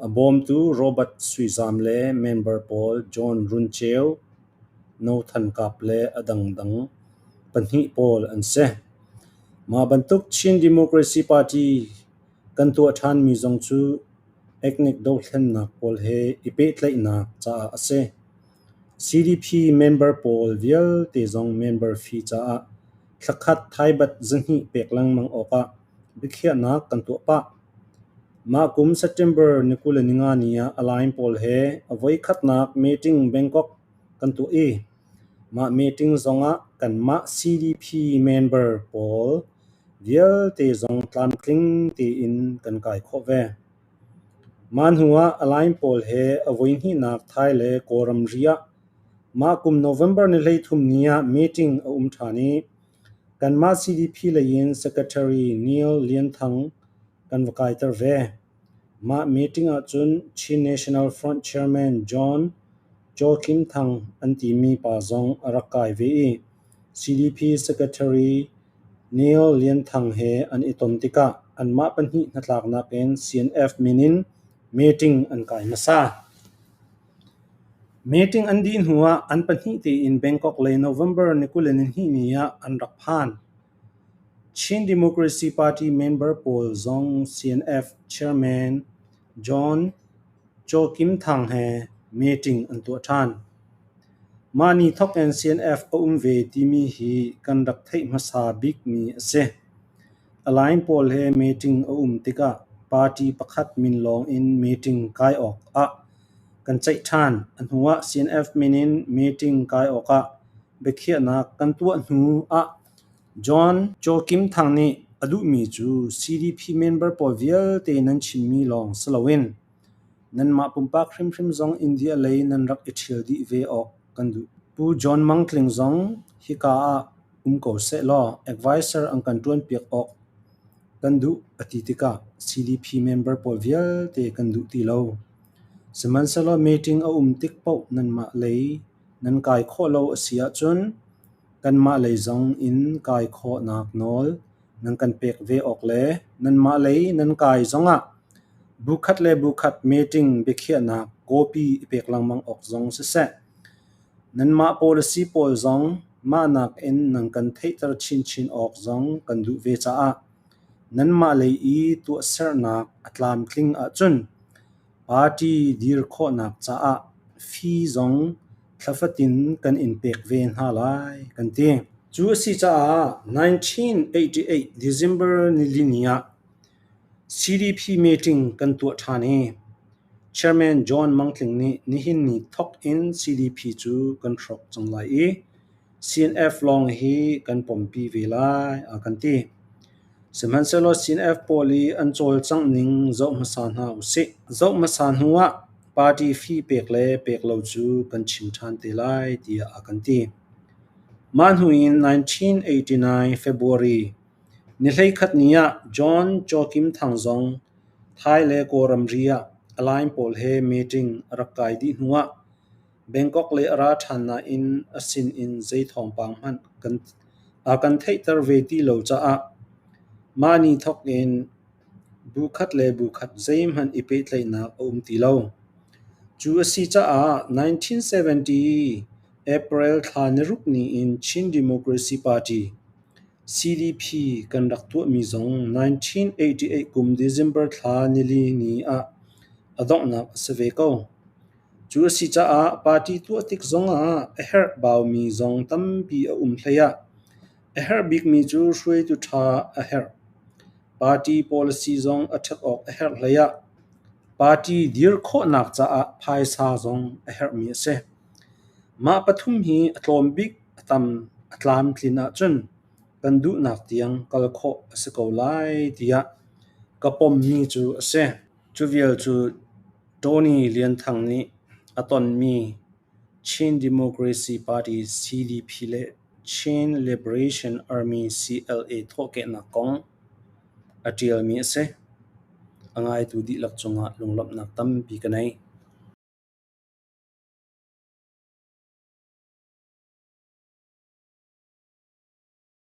a bawmtu Robert Sui Zam le member pawl John Run Ceu, No Than Kap le a dangdang pahnih pawl an si. Mah bantuk Chin Democracy Party kan tuah ṭhanmi zong cu ethnic dothlennak pawl he i pehtlaihnak caah a si. C D P member pawl vialte zong member fee caah thlakhat thaibat zahnih pek lengmang awkah biakhiahnak kan tuah pah. Mah kum September ni kul le ni nga ni ah Alliance pawl he a voikhatnak meeting Bangkok kan tuah i, mah meeting zongah kanmah C D P member pawl vialte zong tlamtling tein kan kai khawh ve. Mah hnuah Alliance pawl he a voihnihnak Thai le Kawlram ri ah mah kum November ni hleithum ni ah meeting a um ṭhan i, kanmah C D P lei in Secretary Neil Lian Thang kan va kaiter ve. Mah meeting ahcun Chin National Front Chairman John Joachim Thang an timi pa zong a rak kai ve i, C D P Secretary Neil Lian Thang he an i ton tikah anmah pahnih hnatlaknak in C N F min in meeting an kai hmasa. Meeting an dih hnuah an pahnih tein Bangkok lei November ni kul le ni hnih ni ah an rak phan. Chin Democracy Party member pawl zong C N F Chairman John Joachim Thang he meeting an tuah ṭhan. Mah ni thawk in C N F a um ve timi hi kan rak theih hmasa bikmi a si. Alliance pawl he meeting a um tikah party pakhat min lawng in meeting kai awk ah kan ceih ṭhan. A hnuah C N F min in meeting kai awkah biakhiahnak kan tuah hnu ah John Joachim Thang nih a duhmi cu C D P member pawl vialte nan chimmi lawng si loin nanmah pumpak hrimhrim zong India lei nan rak i ṭhial dih ve awk kan duh. Pu John Mangtling zong hika ah um ko sehlaw advisor an kan ṭuanpiak awk kan duh a ti tikah C D P member pawl vialte kan duh ti lo. Sihmanhsehlaw meeting a um tik paoh nanmah lei nan kai khawh lo a si ahcun kanmah lei zong in kai khawhnak nawl nan kan pek ve awk le nanmah lei nan kai zongah bu khat le bu khat meeting biakhiahnak copy i pek lengmang awk zong siseh, nanmah policy pawl zong mah nakin nan kan theihter chinchin awk zong kan duh ve caah nanmah lei i tuahsernak a tlamtling ahcun party dir khawhnak caah fee zong thlafatin kan in pek ve hna lai kan ti. Cu a si caah nineteen eighty-eight December ni li ni ah C D P meeting kan tuah ṭhan i Chairman John Mangtling nih nihin ni thawk in C D P cu kan hrawk cang lai i C N F lawng hi kan pompi ve lai a kan ti. Sihmanhsehlaw C N F pawl i an cawlcangh ning zoh hmasa hna u sih. Zoh hmasa hnuah party fee pek le pek lo cu kan chim ṭhan te lai tiah a kan ti. Mah hnu in nineteen eighty-nine February ni hleikhat ni ah John Joachim Thang zong Thai le Kawlram ri ah Alliance pawl he meeting a rak kai dih hnuah Bangkok lei a ra ṭhan nain a sin in zei thawngpang hmanh kan, a kan theihter ve ti lo caah mah ni thawk in bu khat le bu khat zeihmanh i pehtlaihnak a um ti lo. Cu a si caah nineteen seventy April thla ni ruk ni in Chin Democracy Party C D P kan rak tuahmi zong nineteen eighty-eight kum December thla ni li ni ah a donghnak a si ve ko. Cu a si caah party tuah tik zongah a herh baumi zong tampi a um hleiah a herh bikmi cu hruaitu ṭha a herh. Party policy zong a ṭhat awk a herh hleiah party dir khawhnak caah phaisa zong a herhmi a si. Mah pathum hi a tlawm bik, a tam, a tlamtlin ahcun kan duhnak tiang kal khawh a si ko lai tiah ka pommi cu a si. Cu vial cu Tony Lian Thang nih a tonmi Chin Democracy Party C D P le Chin Liberation Army C L A thawhkehnak kong a ṭialmi a si. A ngaitu dihlak cungah lunglawmhnak tampi ka nei.